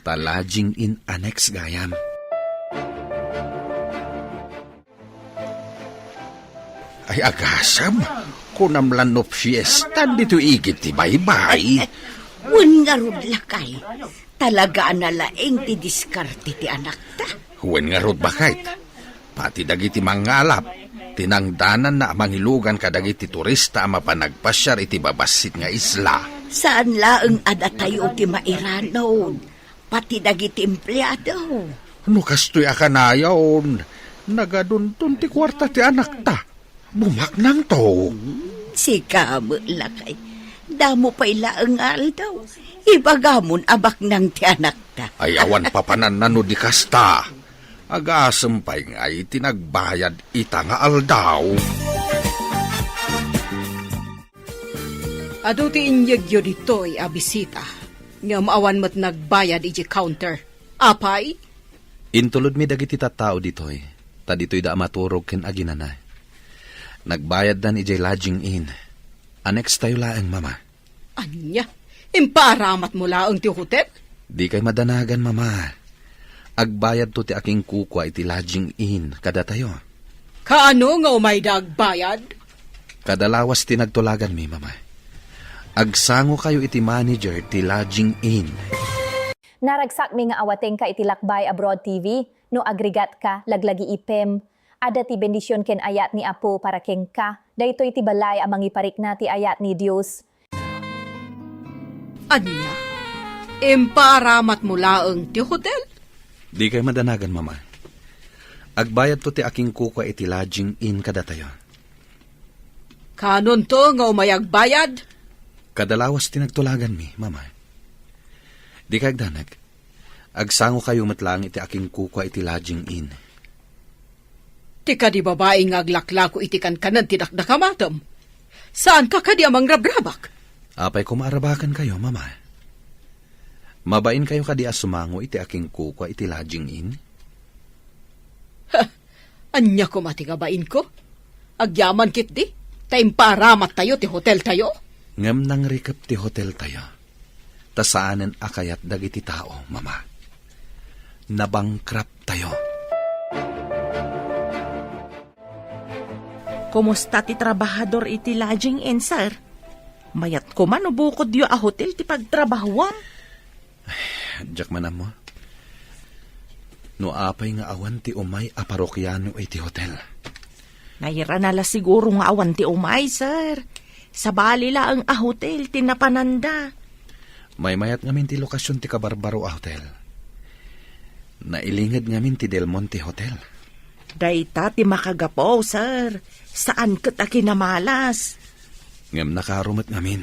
Ta Lodging Inn Annex gayam. Ay, agasem, kunam la no fiestan ditoy igid ti baybay. Wen ngarud, lakay. Talaga a nalaing ti diskarte ti anakta. Wen ngarud, baket. Pati dagiti mangngalap, tinangdananna a mangilugan kadagiti turista a mapan agpasiar iti babassit nga isla. Saan laeng a datayo ti mairanod. Pati dagiti empleado. No kastoy a kanayon, nagadunton ti kuarta ti anakta. Bumaknangto. Hmm, sika met, lakay. Damo pay laeng nga aldaw. Ibagamon a baknang ti anakta. Ay, awan papananna no di kasta. Agasem pay ngay ti nagbayad ita nga aldaw. Adu ti inyegyo ditoy a bisita, ngem awan met nagbayad idiay counter. Apay? Intulodmi dagiti tattao ditoy, ta ditoyda a maturog ken aginana. Nagbayaddan idiay Lodging Inn. Annex tayo laeng, Mama. Ania? Impaaramatmo laeng ti hotel? Dikay madanagan, Mama. Agbayadto ti akinkukua iti Lodging Inn kadatayo. Kaano nga umayda agbayad? Kada lawas ti nagtulaganmi, Mama. Agsangokayo iti manager ti Lodging Inn. Naragsakmi nga awatengka iti Lakbay Abroad T V. No agrigat ka, laglagipem. Adda ti bendision ken ayat ni Apo para kenka. Daytoy ti balay a mangiparikna ti ayat ni Dios. Ania? Impaaramatmo laeng ti hotel? Dikay madanagan, Mama. Agbayadto ti akinkukua iti Lodging Inn kadatayo. Kanonto nga umay agbayad? Kada lawas ti nagtulaganmi, Mama. Dikay agdanag. Agsangokayo met laeng iti akinkukua iti lodging inn. Ti kadi babai nga aglaklako iti kankanen ti dakdakamatem. Saanka kadi a mangrabrabak? Apay koma a rabakenkayo, Mama? Mabainkayo kadi a sumango iti akinkukua iti lodging inn? Ha! Ania koma ti kabainko? Agyaman ketdi, ta impaaramattayo ti hoteltayo. Ngem nangrikep ti hoteltayo. Ta saanen a kayat dagiti tao, Mama. Nabankrupt tayo. Kumusta ti trabahador iti lodging inn, sir? Mayat koma no bukodyo a hotel ti pagtrabahuam. Diak man ammo. No apay nga awan ti umay a parokiano iti hotel. Nairana la siguro nga awan ti umay, sir. Sabali laeng a hotel ti napananda. Maymayat ngamin ti lokasion ti kabarbaro a hotel. Nailinged ngamin ti Del Monte Hotel. Dayta ti makagapu, sir. Saan ket a kinamalas. Ngem nakaro met ngamin.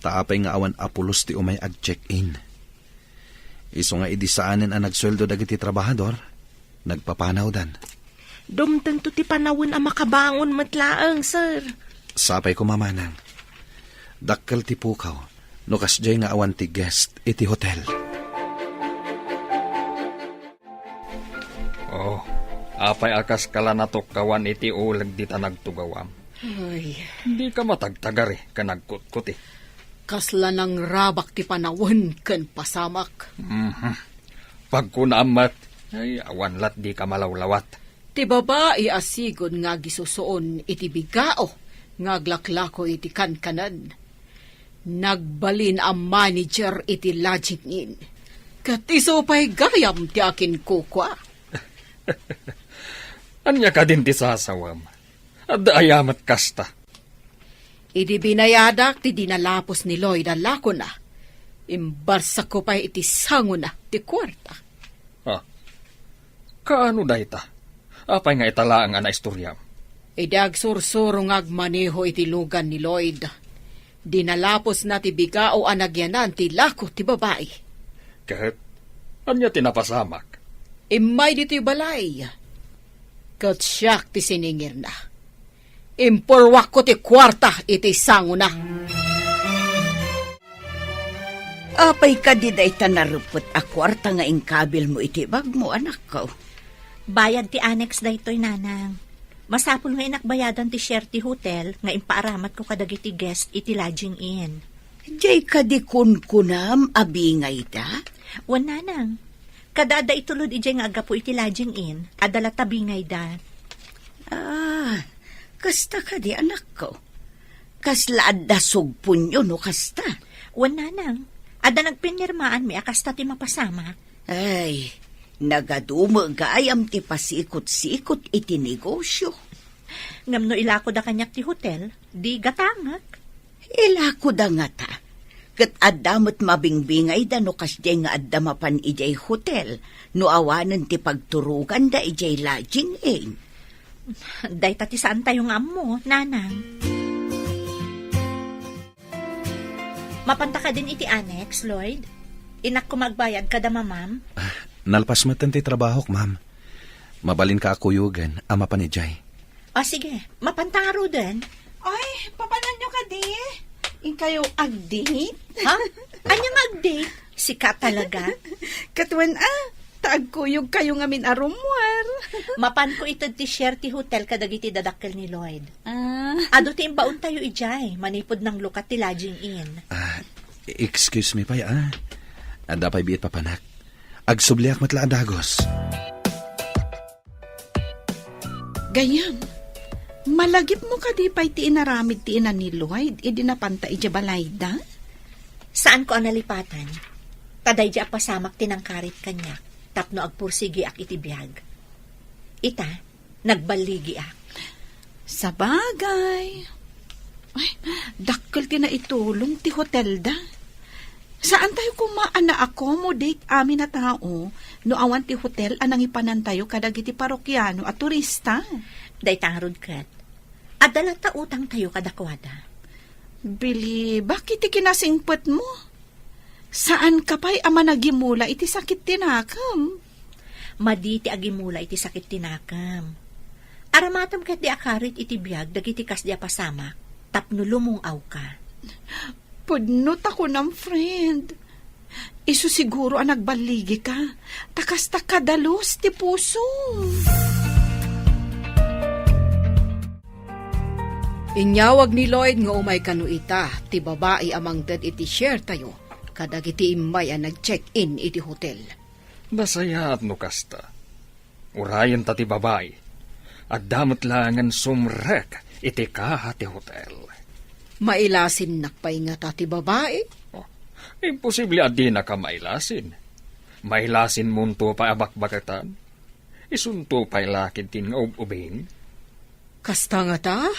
Ta apay nga awan a pulos ti umay ag-check-in. Isu nga idi saanen a nagsueldo dagiti trabahador, nagpapanawdan. Dumtengto ti panawen a makabangon met laeng, sir. Sapay koma, Manang. Dakkel ti pukaw no kasdiay nga awan ti guest iti hotel. Oh, apay a kaska la natukkawan iti uleg dita nagtugawam? Ay. Dika matagtagari ken agkutkuti. Kasla nangrabak ti panawen ken pasamak. Mhm. Pagkunaam met, ay, awan lat dika malawlawat. Ti babai a sigud nga agisusuon iti bigao nga aglaklako iti kankanen. Nagbalin a manager iti lodging inn. Ket isu pay gayam ti akinkukua. Ania kadin ti sasawem? Adda aya met kasta? Idi binayadak ti dinalapos ni Lloyd a lakona, imbarsakko pay iti sangona ti kuarta. Ah, kaano dayta? Apay nga ita laeng a naistoriam? Idi agsursuro nga agmaneho iti lugan ni Lloyd, dinalapos na ti bigao a nagyanan ti lako ti babai. Ket ania ti napasamak? Immay ditoy balay, ket siak ti siningirna. Impurwakko ti kuarta iti sangona. Apay kadi dayta narepet a kuarta nga inkabilmo iti bagmo, anakko? Bayad ti annex daytoy, Nanang. Masapul nga inakbayadan ti share ti hotel nga impaaramatko kadagiti guest iti lodging inn. Diay kadi kunkunam a bingayda? Wen, Nanang. Kada adda itulod idiay nga aggapu iti lodging inn, adda latta bingayda. Ah, kasta kadi, anakko? Kasla adda sugponyo no kasta? Wen, Nanang. Adda nagpinirmaanmi a kasta ti mapasamak. Ay, nagadu met gayam ti pasikot-sikot iti negosio. Ngem no ilakoda kaniak ti hotel, di gatangek. Ilakoda ngata. Ket adda met mabingbingayda no kasdiay nga adda mapan idiay hotel no awanen ti pagturoganda idiay lodging inn. Dayta ti saantayo nga ammo, Nanang. Mapanta kadin iti annex, Lloyd? Innak koma agbayad kada mamam? Ah, nalpas metten ti trabahok, ma'am. Mabalinka a kuyogen a mapan idiay. O, sige. Mapanta ngaruden. Ay, papananyo kadi? Inkayo ag-date? Ha? Ania nga ag-date? Sika talaga? Katuen a, ta agkuyogkayo ngamin a rummuar. Mapanko ited ti share ti hotel kadagiti dadakkel ni Lloyd. Ah. Adu ti imbaontayo idiay, manipud nanglukat ti lodging inn. Ah, excuse me pay, ah. Adda pay biit papanak. Agsubliak met la a dagus. Gayam, malagipmo kadi pay ti inaramid ti ina ni Lloyd idi napanta idiay balayda? Saanko a nalipatan. Ta daydi a pasamak ti nangkarit kaniak tapno agpursigiak iti biag. Ita, nagballigiak. Sabagay. Ay, dakkel ti naitulong ti hotelda. Saantayo koma a na-accommodate amin a tao no awan ti hotel a nangipanantayo kadagiti parokiano a turista. Dayta ngarud ket, adda latta utangtayo kadakuada. Bilibak iti kinasingpetmo. Saanka pay a managimula iti sakit ti nakem? Madi ti agimula iti sakit ti nakem. Aramatem ketdi a karit iti biag dagiti kasdi a pasamak tapno lumung-awka. Pudno ta kunam, friend. Isu siguro a nagballigika, ta kasta kadalus ti pusom. Inyawag ni Lloyd nga umay kano ita ti babai a mangted iti share tayo kadagiti immay a nag-check-in iti hotel. Nasayaat no kasta. Urayen ta ti babai. Adda met laengen sumrek iti kaha ti hotel. Mailasinnak pay ngata ti babai? Oh, imposible a dinaka mailasin. Mailasinmonto pay a bakbaketan. Isunto pay la ketdin nga ub-ubing. Kasta ngata?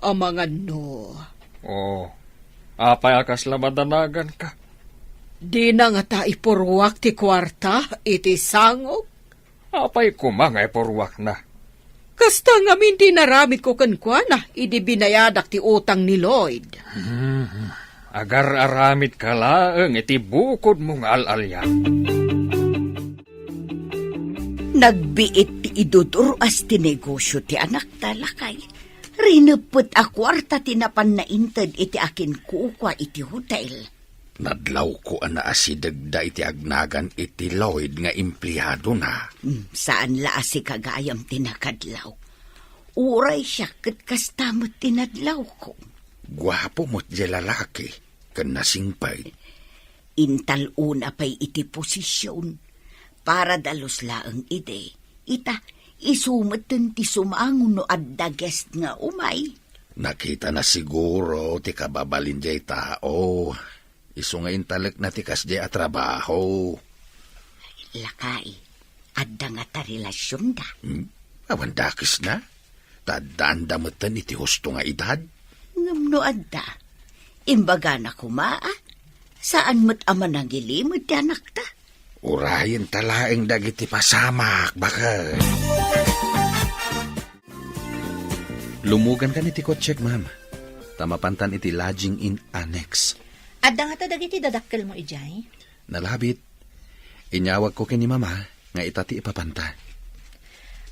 Amangan no. Oh, apay a kasla madanaganka? Dina ngata ipurruak ti kuarta iti sangok? Apay koma nga ipurruakna? Kasta ngamin ti inaramidko kenkuana idi binayadak ti utang ni Lloyd. Hmm, agar-aramidka laeng iti bukodmo nga al-alian. Nagbiit ti idudur-as ti negosio ti anakta, lakay. Rineppet a kuarta ti napanna inted iti akinkukua iti hotel. Nadlawko a naasidegda iti agnagan iti Lloyd nga empleadona. Hmm, saan la a sika gayam ti nakadlaw. Uray siak ket kasta met ti nadlawko. Guapo met diay lalaki, ken nasingpet. Intal-ona pay iti posision. Para dalus laeng idi. Ita, isu metten ti sumango no adda guest nga umay. Nakitana siguro ti kababalin diay tao. Isu nga intalekna ti kasdiay a trabaho. Lakay, adda ngata relasionda? Hmm? Awan dakesna? Ta addaanda metten iti husto nga edad? Ngem no adda, imbagana koma, a? Saan met a manangilimed ti anakta? Urayen ta laeng dagiti pasamak, baket. Lumugankan iti kotsek, ma'am. Ta mapantan iti lodging in annex. Adda ngata dagiti dadakkelmo idiay? Nalabit. Inyawagko ken ni Mama nga ita ti ipapanta.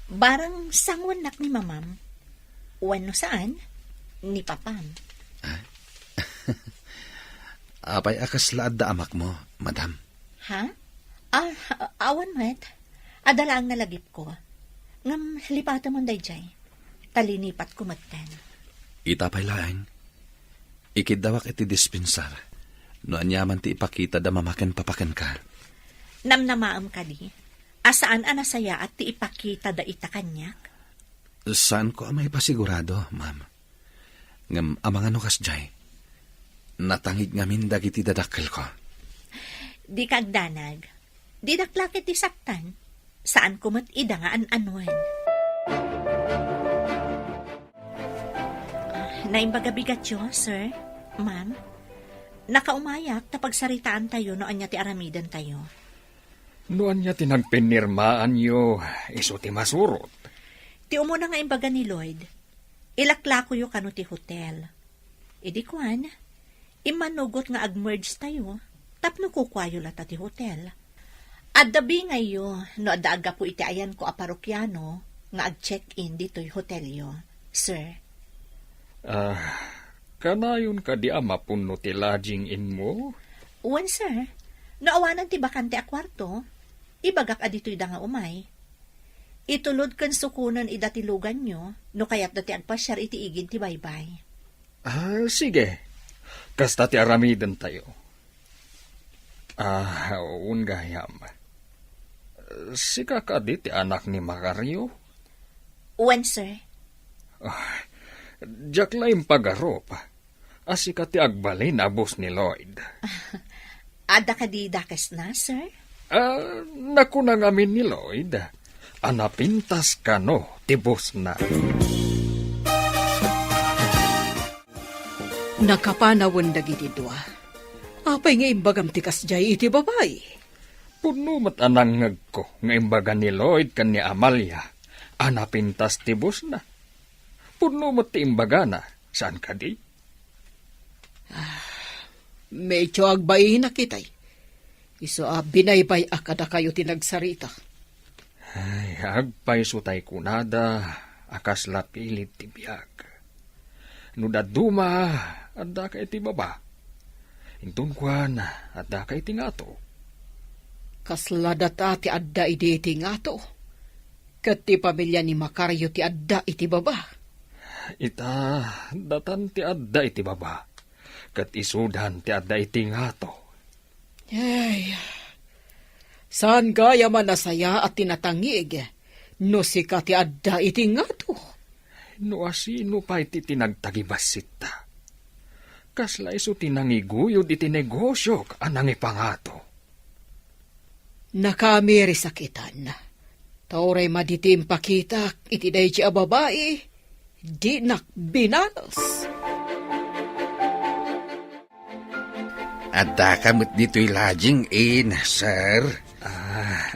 Barang sanguennak ni Mamam. Wenno saan, ni Papam. Ah? Apay a kasla adda amakmo, Madam? Ha? Ah, awan met. Adda laeng nalagipko. Ngem lipatemon daydiay. Ta linipatko metten. Ita pay laeng, ikiddawak iti dispensar no aniaman ti ipakitada Mama ken Papa kenka. Namnamaem kadi a saan a nasayaat ti ipakitada ita kaniak? Saanko a maipasigurado, ma'am. Ngem amangan no kasdiay, natangig ngamin dagiti dadakkelko. Dika agdanag. Didak la ket ti saktan. Saanko met ida nga an-anuen. Ah, naimbaga bigatyo, sir, ma'am. Nakaumayak ta pagsaritaantayo no ania ti aramidentayo. No ania ti nagpinirmaanyo, isu ti masurot. Ti umuna nga imbaga ni Lloyd, ilaklakoyo kano ti hotel. Idi kuan, immanugot nga ag-merge tayo, tapno kukuayo latta ti hotel. Adda bingayyo no adda aggapu iti ayanko a parokiano nga ag-check-in ditoy hotelyo, sir. Ah, kanayon kadi a mapunno ti lodging inmo? Wen, sir. No awanan ti bakante a kuarto, ibagak a ditoy da nga umay. Itulod ken sukonen ida ti luganyo no kayatda ti agpasiar iti igid ti baybay. Ah, sige. Kasta ti aramidentayo. Ah, wen gayam. Sika kadi ti anak ni Macario? Wen, sir. Ah, diak la impagarup a sika ti agbalin a boss ni Lloyd. Adda kadi dakesna, sir? Ah, nakuna ngamin ni Lloyd a napintas kano ti bossna. Nakapanawen dagiti dua. Apay nga imbagam ti kasdiay iti babai? Pudno met a nangngegko nga imbaga ni Lloyd ken ni Amalia a napintas ti bossna. Pudno met ti imbagana, saan kadi? Ah, Medyo agbainak itay. Isu a binaybay-ak kadakayo ti nagsarita. Ay, agpayso tay kunada a kasla pilit ti biag. No dadduma, addaka iti baba. Inton kuan, addaka iti ngato. Kasla data ti adda idi iti ngato. Ket ti pamilia ni Macario ti adda iti baba. Ita, datan ti adda iti baba. Ket isudan ti adda iti ngato. Ay, saan gayam a nasayaat ti natangig no sika ti adda iti ngato? No asino pay ti tinagtagibasitta? Kasla isu ti nangiguyod iti negosiok a nangipangato. Nakamiris a kitan. Ta uray madi ti impakitak iti daydi a babai, dinak binalos. Addaka met ditoy lodging inn, sir? Ah,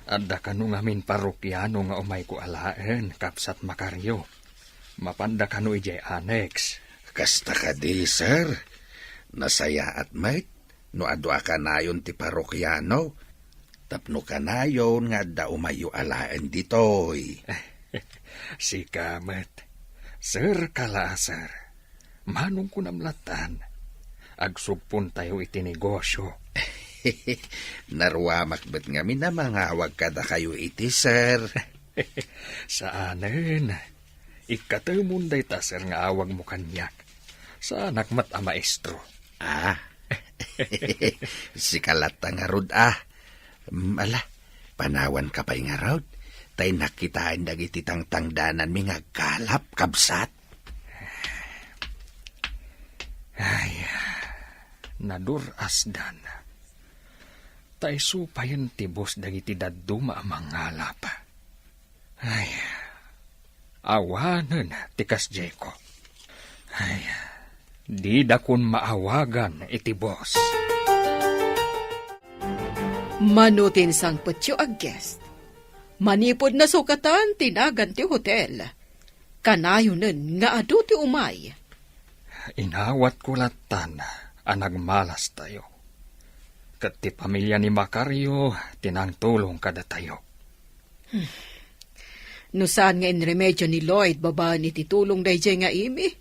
adda kano ngamin parokiano nga umayko alaen, Kabsat Macario. Mapanda kano idiay annex. Kasta kadi, sir. Nasayaat met no adu a kanayon ti parokiano. Tapno kanayon nga adda umayyo alaen ditoy. Sika met. Sir ka la, sir. Manong kunam lattan, agsugpontayo iti negosio. Naruamak met ngamin a mangawag kadakayo iti sir. Saanen. Ikkatemon dayta, sir, nga awagmo kaniak. Saanak met a maestro. Ah. Sika latta ngarud, ah. Mm, ala, panawanka pay ngarud. Tay nakitaen dagiti tangtangdananmi nga agkalap, kabsat. Ay, nadur-asdan. Ta isu payen ti bus dagiti dadduma a mangalap. Ay, awanen ti kasdiayko. Ay, didakon maawagan iti bus. Mano ti insangpetyo a guest? Manipud nasukatan ti nagan ti hotel, kanayonen nga adu ti umay. Inawatko lattan a nagmalastayo. Ket ti pamilia ni Macario ti nangtulong kadatayo. Hmm. No saan nga inremedyo ni Lloyd babaen iti tulong daydiay nga Amy,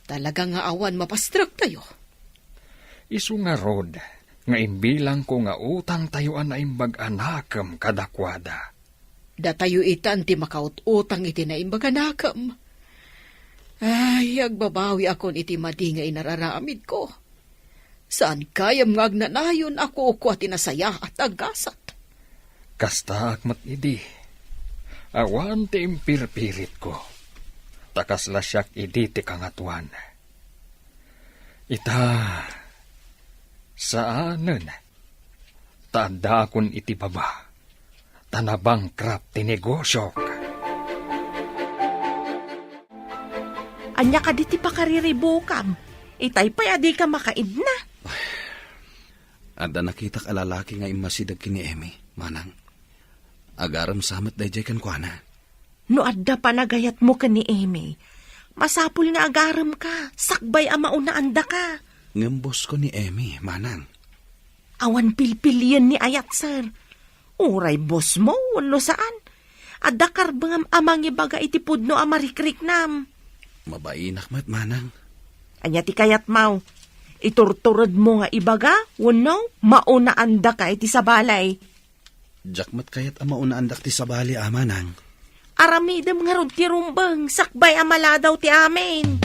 talaga nga awan mapastrektayo. Isu ngarud nga imbilangko nga utangtayo a naimbag a nakem kadakuada. Datayo itan ti makaut-utang iti naimbag a nakem. Ay, agbabawiakon iti madi nga inararamidko. Saan gayam nga agnanayon a kukua ti nasayaat a gasat? Kastaak met idi. Awan ti impirpiritko. Ta kasla siak idi ti kangatoan. Ita, saanen. Ta addaakon iti baba. Ta nabangkrap ti negosiok. Ania kadi ti pakariribukam? Itay pay a dika makaidna. Adda nakitak a lalaki nga immasideg ken ni Emmy, manang. Agarem sa met daydiay kenkuana. No adda panagayatmo ken ni Emmy, masapul nga agaremka, sakbay a maunaandaka. Ngem bosko ni Emmy, manang. Awan pilpilien ni ayat, sir. Uray bosmo wenno saan, adda karbengam a mangibaga iti pudno a marikriknam. Mabainak met, manang. Ania ti kayatmo? Iturturedmo nga ibaga wenno maunaandaka iti sabali? Diak met kayat a maunaandak ti sabali, a manang. Aramidem ngarud ti rumbeng sakbay a maladaw ti amin.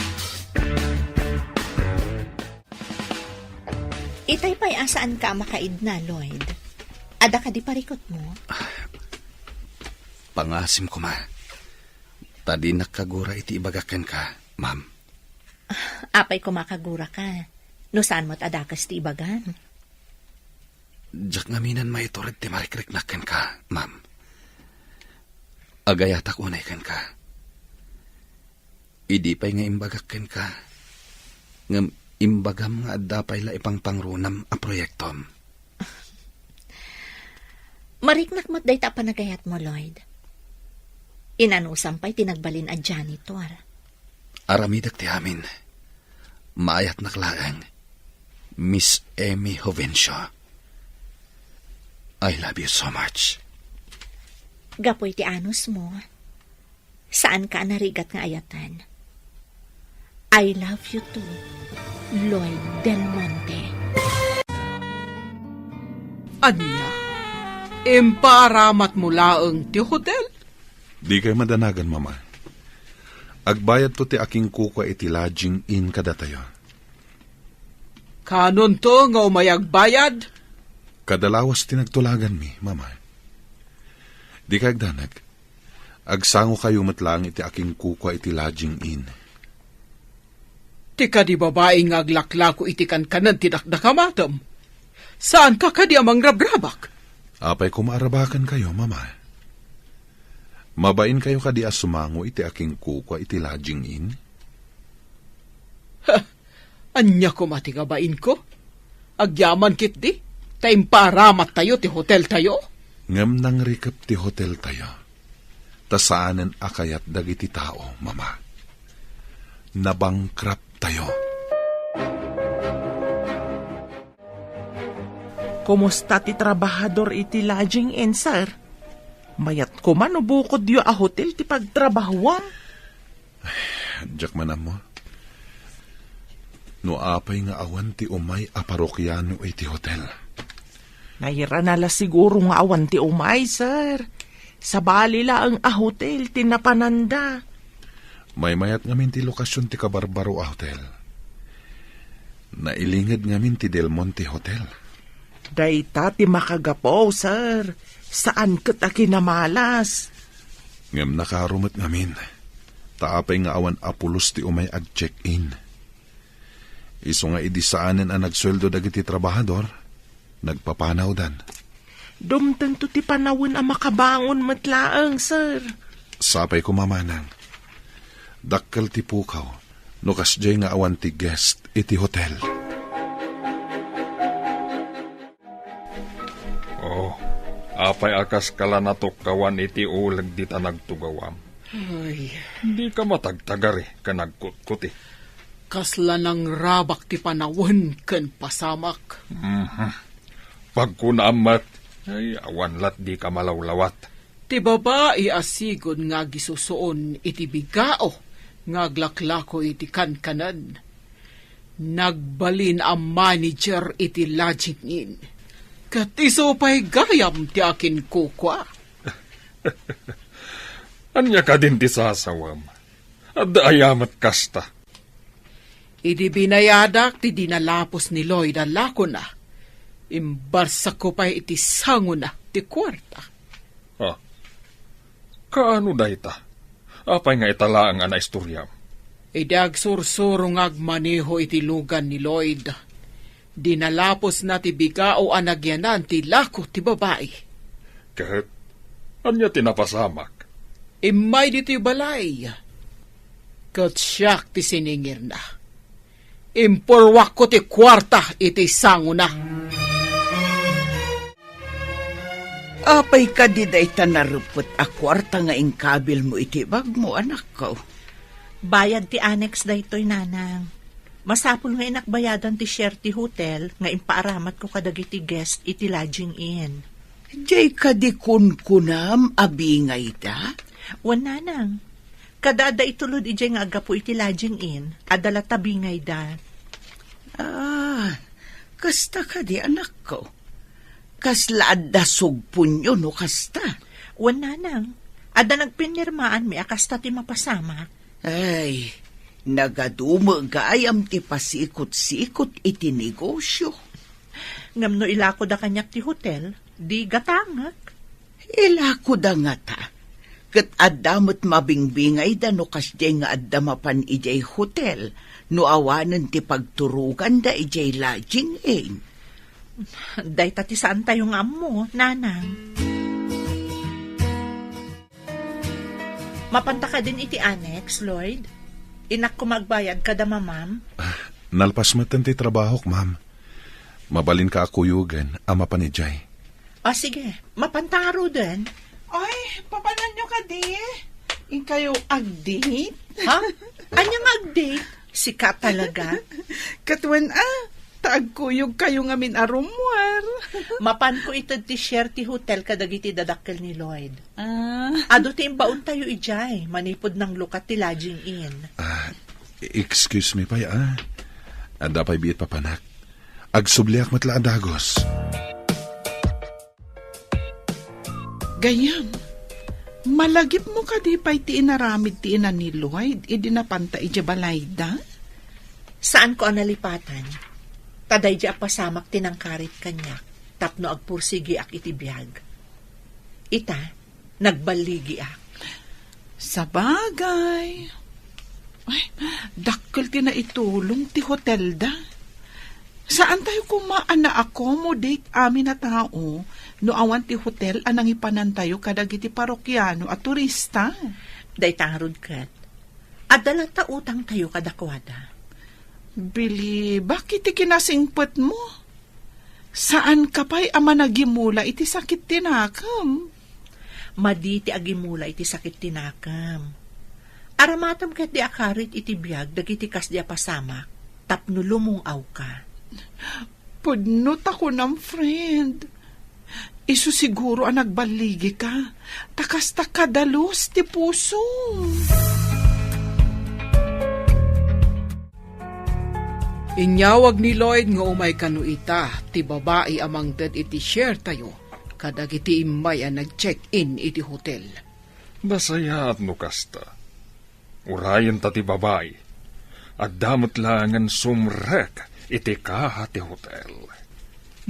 Itay pay a saanka a makaidna, Lloyd. Adda kadi parikutmo? Pangasim koma. Ta dinak kagura iti ibagak kenka, ma'am. Apay koma kaguraka? No saan met a dakes ti ibagam? Diak ngamin a maitured ti marikriknak kenka, ma'am. Agayatak unay kenka. Idi pay nga imbagak kenka, ngem imbagam nga adda pay la ipangpangrunam a proyektom. Mariknak met dayta a panagayatmo, Lloyd. Inanusam pay ti nagbalin a janitor. Aramidek ti amin. Maayatnak laeng. Miss Amy Jovencio, I love you so much. Gapu iti anusmo, saanka a narigat nga ayatan. I love you too, Lloyd Del Monte. Ania? Impaaramatmo laeng ti hotel? Dikay madanagan, Mama. Agbayadto ti akinkukua iti lodging inn kadatayo. Kanonto nga umay agbayad? Kada lawas ti nagtulaganmi, Mama. Dikay agdanag. Agsangokayo met laeng iti akinkukua iti lodging inn. Ti kadi babai nga aglaklako iti kankanen ti dakdakamatem. Saanka kadi a mangrabrabak? Apay koma a rabakenkayo, Mama? Mabainkayo kadi a sumango iti akinkukua iti lodging inn? Ha! Ania koma ti kabainko? Agyaman ketdi, ta impaaramattayo ti hoteltayo? Ngem nangrikep ti hoteltayo, ta saanen a kayat dagiti tao, Mama. Nabankrupt tayo. Kumusta ti trabahador iti lodging inn, sir? Mayat koma no bukodyo a hotel ti pagtrabahuam. Diak man ammo. No apay nga awan ti umay a parokiano iti hotel. Nairana la siguro nga awan ti umay, sir. Sabali laeng a hotel ti napananda. Maymayat ngamin ti lokasion ti kabarbaro a hotel. Nailinged ngamin ti Del Monte Hotel. Dayta ti makagapu, sir. Saan ket a kinamalas. Ngem nakaro met ngamin, ta apay nga awan a pulos ti umay ag-check-in. Isu nga idi saanen a nagsueldo dagiti trabahador, nagpapanawdan. Dumtengto ti panawen a makabangon met laeng, sir. Sapay koma, manang. Dakkel ti pukaw no kasdiay nga awan ti guest iti hotel. Oh, apay a kaska la natukkawan iti uleg dita nagtugawam? Ay. Dika matagtagari ken agkutkuti. Kasla nangrabak ti panawen ken pasamak. Mhm. Pagkunaam met, ay, awan lat dika malawlawat. Ti babai a sigud nga agisusuon iti bigao nga aglaklako iti kankanen. Nagbalin a manager iti lodging inn. Ket isu pay gayam ti akinkukua. Ania kadin ti sasawem? Adda aya met kasta? Idi binayadak ti dinalapos ni Lloyd a lakona, imbarsakko pay iti sangona ti kuarta. Ha? Kaano dayta? Apay nga ita laeng a naistoriam? Idi agsursuro nga agmaneho iti lugan ni Lloyd, dinalapos na ti bigao a nagyanan ti lako ti babai. Ket ania ti napasamak? Immay ditoy balay, ket siak ti siningirna. Impurwakko ti kuarta iti sangona. Apay kadi dayta nareppet a kuarta nga inkabilmo iti bagmo, anakko? Bayad ti annex daytoy, nanang. Masapul nga inakbayadan ti share ti hotel nga impaaramatko kadagiti guest iti lodging inn. Diay kadi kunkunam a bingayda? Wen, nanang. Kada adda itulod idiay nga aggapu iti lodging inn, adda latta bingayda. Ah, kasta kadi, anakko? Kasla adda sugponyo no kasta? Wen, nanang. Adda nagpinirmaanmi a kasta ti mapasamak. Ay, nagadu met gayam ti pasikot-sikot iti negosio. Ngem no ilakoda kaniak ti hotel, di gatangek. Ilakoda ngata. Ket adda met mabingbingayda no kasdiay nga adda mapan idiay hotel no awanen ti pagturoganda idiay lodging inn. Dayta ti saantayo nga ammo, nanang. Mapanta kadin iti annex, Lloyd? Innak koma agbayad kada mamam? Ah, nalpas metten ti trabahok, ma'am. Mabalinka a kuyogen a mapan idiay. Ah, sige. Mapanta ngaruden. Ay, papananyo kadi? Inkayo ag-date? Ha? Anya nga ag-date? Sika talaga? Ket wen, ah, ta Agkuyogkayo ngamin a rummuar. Mapanko ited ti share ti hotel kadagiti dadakkel ni Lloyd. Ah. Adu ti imbaontayo idiay manipud nanglukat ti lodging inn. Ah, excuse me pay, ah. Adda pay biit papanak. Agsubliak met la a dagus. Gayyem, malagipmo kadi pay ti inaramid ti ina ni Lloyd idi napanta idiay balayda? Saanko a nalipatan. Ta daydi a pasamak ti nangkarit kaniak tapno agpursigiak iti biag. Ita, nagballigiak. Sabagay. Ay, dakkel ti naitulong ti hotelda. Saantayo koma a na-accommodate amin a tao no awan ti hotel a nangipanantayo kadagiti parokiano a turista. Dayta ngarud ket, adda latta utangtayo kadakuada. Bilibak iti kinasingpetmo. Saanka pay a managimula iti sakit ti nakem? Madi ti agimula iti sakit ti nakem. Aramatem ketdi a karit iti biag dagiti kasdi a pasamak tapno lumung-awka. Pudno ta kunam, friend. Isu siguro a nagballigika, ta kasta kadalus ti pusom. Inyawag ni Lloyd nga umay kano ita ti babai a mangted iti share tayo kadagiti immay a nag-check-in iti hotel. Nasayaat no kasta. Urayenta ti babai. Adda met laengen sumrek iti kaha ti hotel.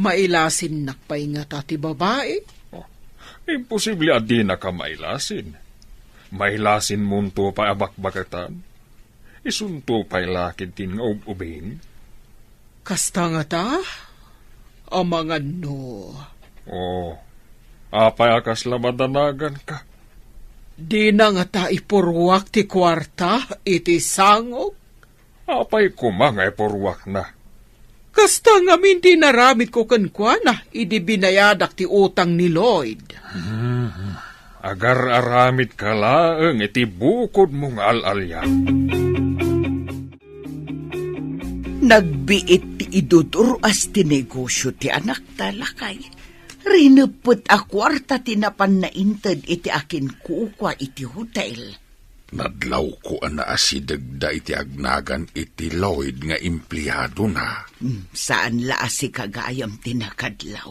Mailasinnak pay ngata ti babai? Oh, imposible a dinaka mailasin. Mailasinmonto pay a bakbaketan. Isunto pay la ketdin nga ub-ubing. Kasta ngata? Amangan no. Oh, apay a kasla madanaganka? Dina ngata ipurruak ti kuarta iti sangok? Apay koma nga ipurruakna? Kasta ngamin ti inaramidko kenkuana idi binayadak ti utang ni Lloyd. Hmm. Agar-aramidka laeng iti bukodmo nga al-alian. Nagbiit ti idudur-as ti negosio ti anakta, lakay. Rineppet a kuarta ti napanna inted iti akinkukua iti hotel. Nadlawko a naasidegda iti agnagan iti Lloyd nga empleadona. Hmm, saan la a sika gayam ti nakadlaw.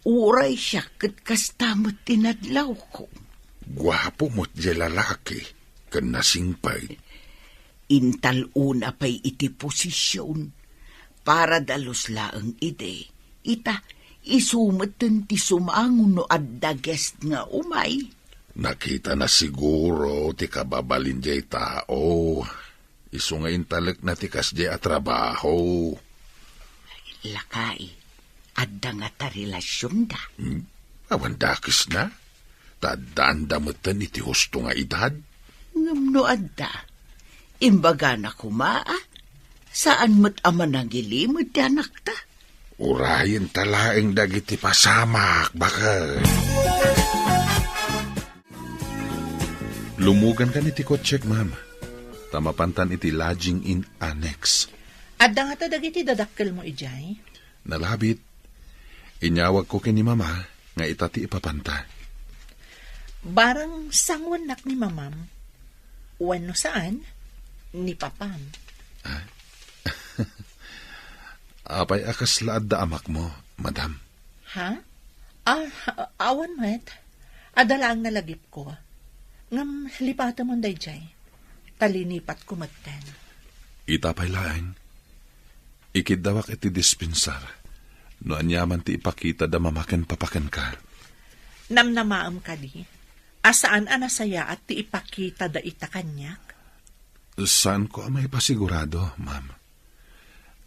Uray siak ket kasta met ti nadlawko. Guapo met diay lalaki, ken nasingpet. Intal-ona pay iti posisyon. Para dalus laeng idi. Ita, isu metten ti sumango no adda guest nga umay. Nakitana siguro ti kababalin diay tao. Isu nga intalekna ti kasdiay a trabaho. Lakay, adda ngata relasionda? Hmm? Awan dakesna? Ta addaanda metten iti husto nga edad? Ngem no adda, imbagana koma a, saan met a manangilimed ti anakta. Urayenta laeng dagiti pasamak, baket. Lumugankan iti kotsek, ma'am. Ta mapantan iti lodging inn annex. Adda ngata dagiti dadakkelmo idiay? Nalabit. Inyawagko ken ni Mama nga ita ti ipapanta. Barang sanguennak ni Mamam, wenno saan, ni Papam. Ah? Apay a kasla adda amakmo, Madam? Ha? Ah, awan met. Adda laeng nalagipko. Ngem lipatemon daydiay. Ta linipatko metten. Ita pay laeng, ikiddawak iti dispensar no aniaman ti ipakita da Mama ken Papa kenka. Namnamaem kadi a saan a nasayaat ti ipakita da ita kaniak? Saanko a maipasigurado, Ma'am.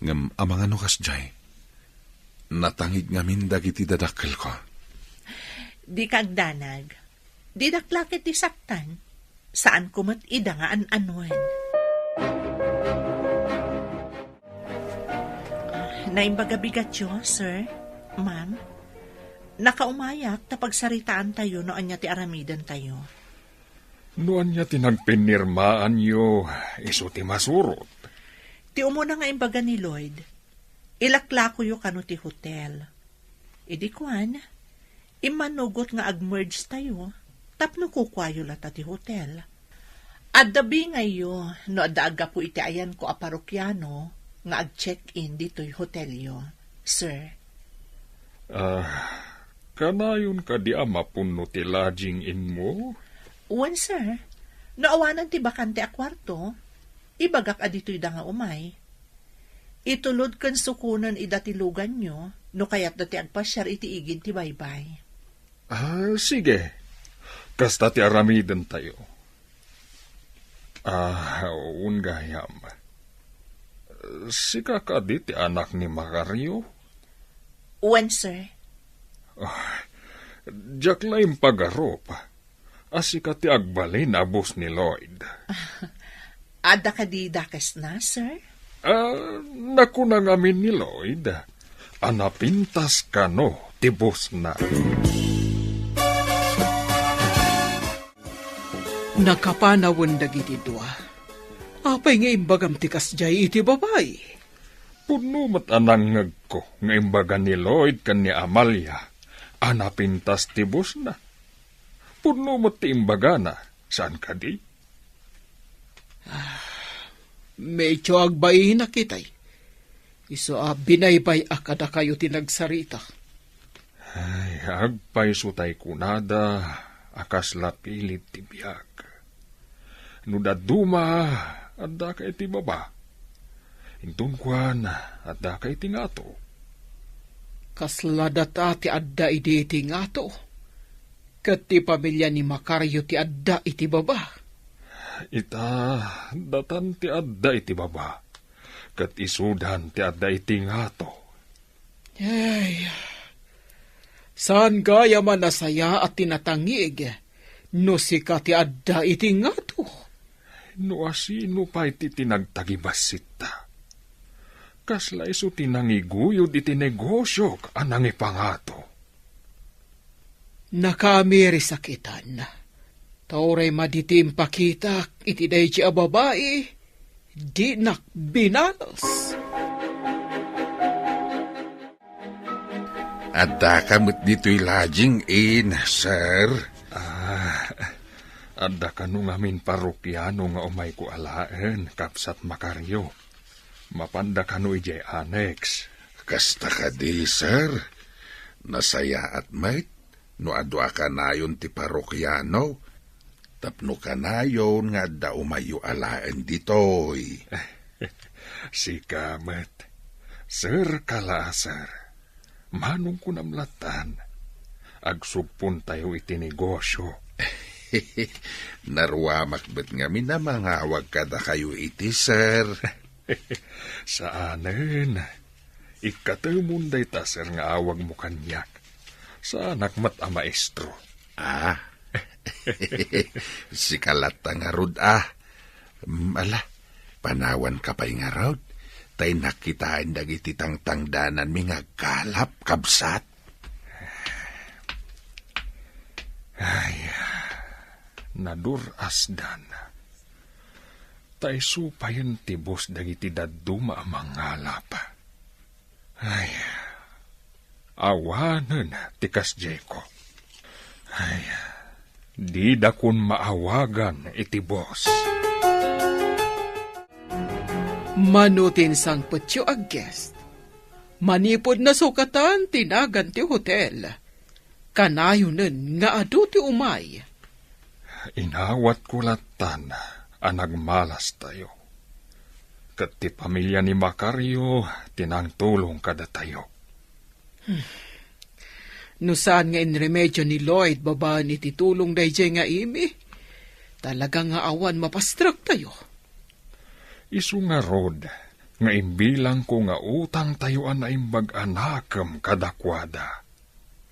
Ngem amangan no kasdiay, natangig ngamin dagiti dadakkelko. Dika agdanag. Didak la ket ti saktan. Saanko met ida nga an-anuen. Naimbag a bigatyo, sir, ma'am. Nakaumayak ta pagsaritaantayo no ania ti aramidentayo. No ania ti nagpinirmaanyo, isu ti masurot. Ti umuna nga imbaga ni Lloyd, Ilaklakoyo kano ti hotel. Idi kuan, immanugot nga ag-merge tayo, tapno kukuayo latta ti hotel. Adda bingayyo no adda aggapu iti ayanko a parokiano nga ag-check-in ditoy hotelyo, sir. Ah, kanayon kadi a mapunno ti lodging inmo? Wen, sir. No awanan ti bakante a kuarto, ibagak a ditoyda nga umay. Itulod ken sukonen ida ti luganyo no kayatda ti agpasiar iti igid ti baybay. Ah, sige. Kasta ti aramidentayo. Ah, wen gayam. Sika kadi ti anak ni Macario? Wen, sir. Ah, diak la impagarup a sika ti agbalin a boss ni Lloyd. Adda kadi dakesna, sir? Ah, nakuna ngamin ni Lloyd a napintas kano ti bossna. Nakapanawen dagiti dua. Apay nga imbagam ti kasdiay iti babai? Pudno met a nangngegko nga imbaga ni Lloyd ken ni Amalia a napintas ti bossna. Pudno met ti imbagana, saan kadi? Ah, medyo agbainak itay. Isu a binaybay-ak kadakayo ti nagsarita. Ay, agpayso tay kunada a kasla pilit ti biag. No dadduma, addaka iti baba. Inton kuan, addaka iti ngato. Kasla data ti adda idi iti ngato, ket ti pamilia ni Macario ti adda iti baba. Ita, datan ti adda iti baba, ket isudan ti adda iti ngato. Ay, saan gayam a nasayaat ti natangig no sika ti adda iti ngato? No asino pay ti tinagtagibassitta? Kasla isu ti nangiguyod iti negosiok a nangipangato. Nakaamiri sakitan. Ta uray madi ti impakitak iti daydi a babai, dinak binalos. Addaka met ditoy lodging inn, sir? Ah, adda kano ngamin parokiano nga umayko alaen, Kabsat Macario. Mapanda kano idiay annex. Kasta kadi, sir. Nasayaat met no adu a kanayon ti parokiano tapno kanayon nga adda umayyo alaen ditoy. Sika met. Sir ka la a sir. Manong kunam lattan, agsugpontayo iti negosio. Naruamak met ngamin a mangawag kadakayo iti sir. Saanen. Ikkatemon dayta sir nga awagmo kaniak. Saanak met a maestro. Ah. Sika latta ngarud, ah. Mm, ala, panawanka pay ngarud. Ta innak kitaen dagiti tangtangdananmi nga agkalap, kabsat. Ay, nadur-asdan. Ta isu payen ti boss dagiti dadduma a mangalap. Ay, awanen ti kasdiayko. Ay, didakon maawagan iti boss. Mano ti insangpetyo a guest? Manipud nasukatan ti nagan ti hotel, kanayonen nga adu ti umay. Inawatko lattan a nagmalastayo. Ket ti pamilia ni Macario ti nangtulong kadatayo. Hmm. No saan nga inremedio ni Lloyd babaen iti tulong daydiay nga Amy, talaga nga awan mapastrektayo. Isu ngarud nga imbilangko nga utangtayo a naimbag a nakem kadakuada.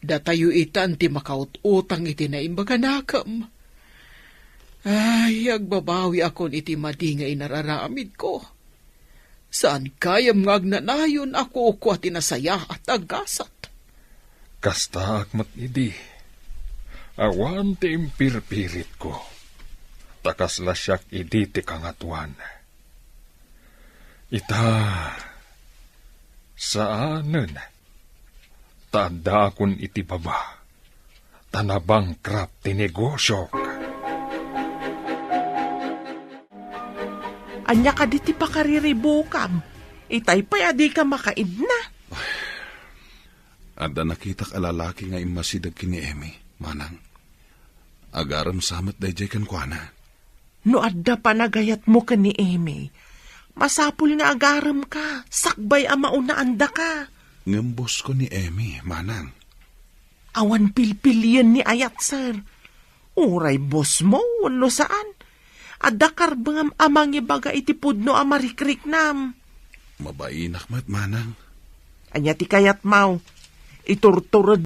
Datayo itan ti makaut-utang iti naimbag a nakem. Ay, agbabawiakon iti madi nga inararamidko. Saan gayam nga agnanayon a kukua ti nasayaat a gasat. Kastaak met idi. Awan ti impirpiritko. Ta kasla siak idi ti kangatoan. Ita, Saanen. Ta addaakon iti baba. Ta nabangkrap ti negosiok. Ania kadi ti pakariribukam? Itay pay a dika makaidna. Adda nakitak a lalaki nga immasideg ken ni Emmy, manang. Agarem sa met daydiay kenkuana. No adda panagayatmo ken ni Emmy, masapul nga agaremka, sakbay a maunaandaka. Ngem boss ko ni Emmy, manang. Awan pilpilien ni ayat, sir. Uray boss mo wenno saan. Adda karbengam a mangibaga iti pudno a marikriknam. Mabainak met, manang. Ania ti kayatmo? Iturtured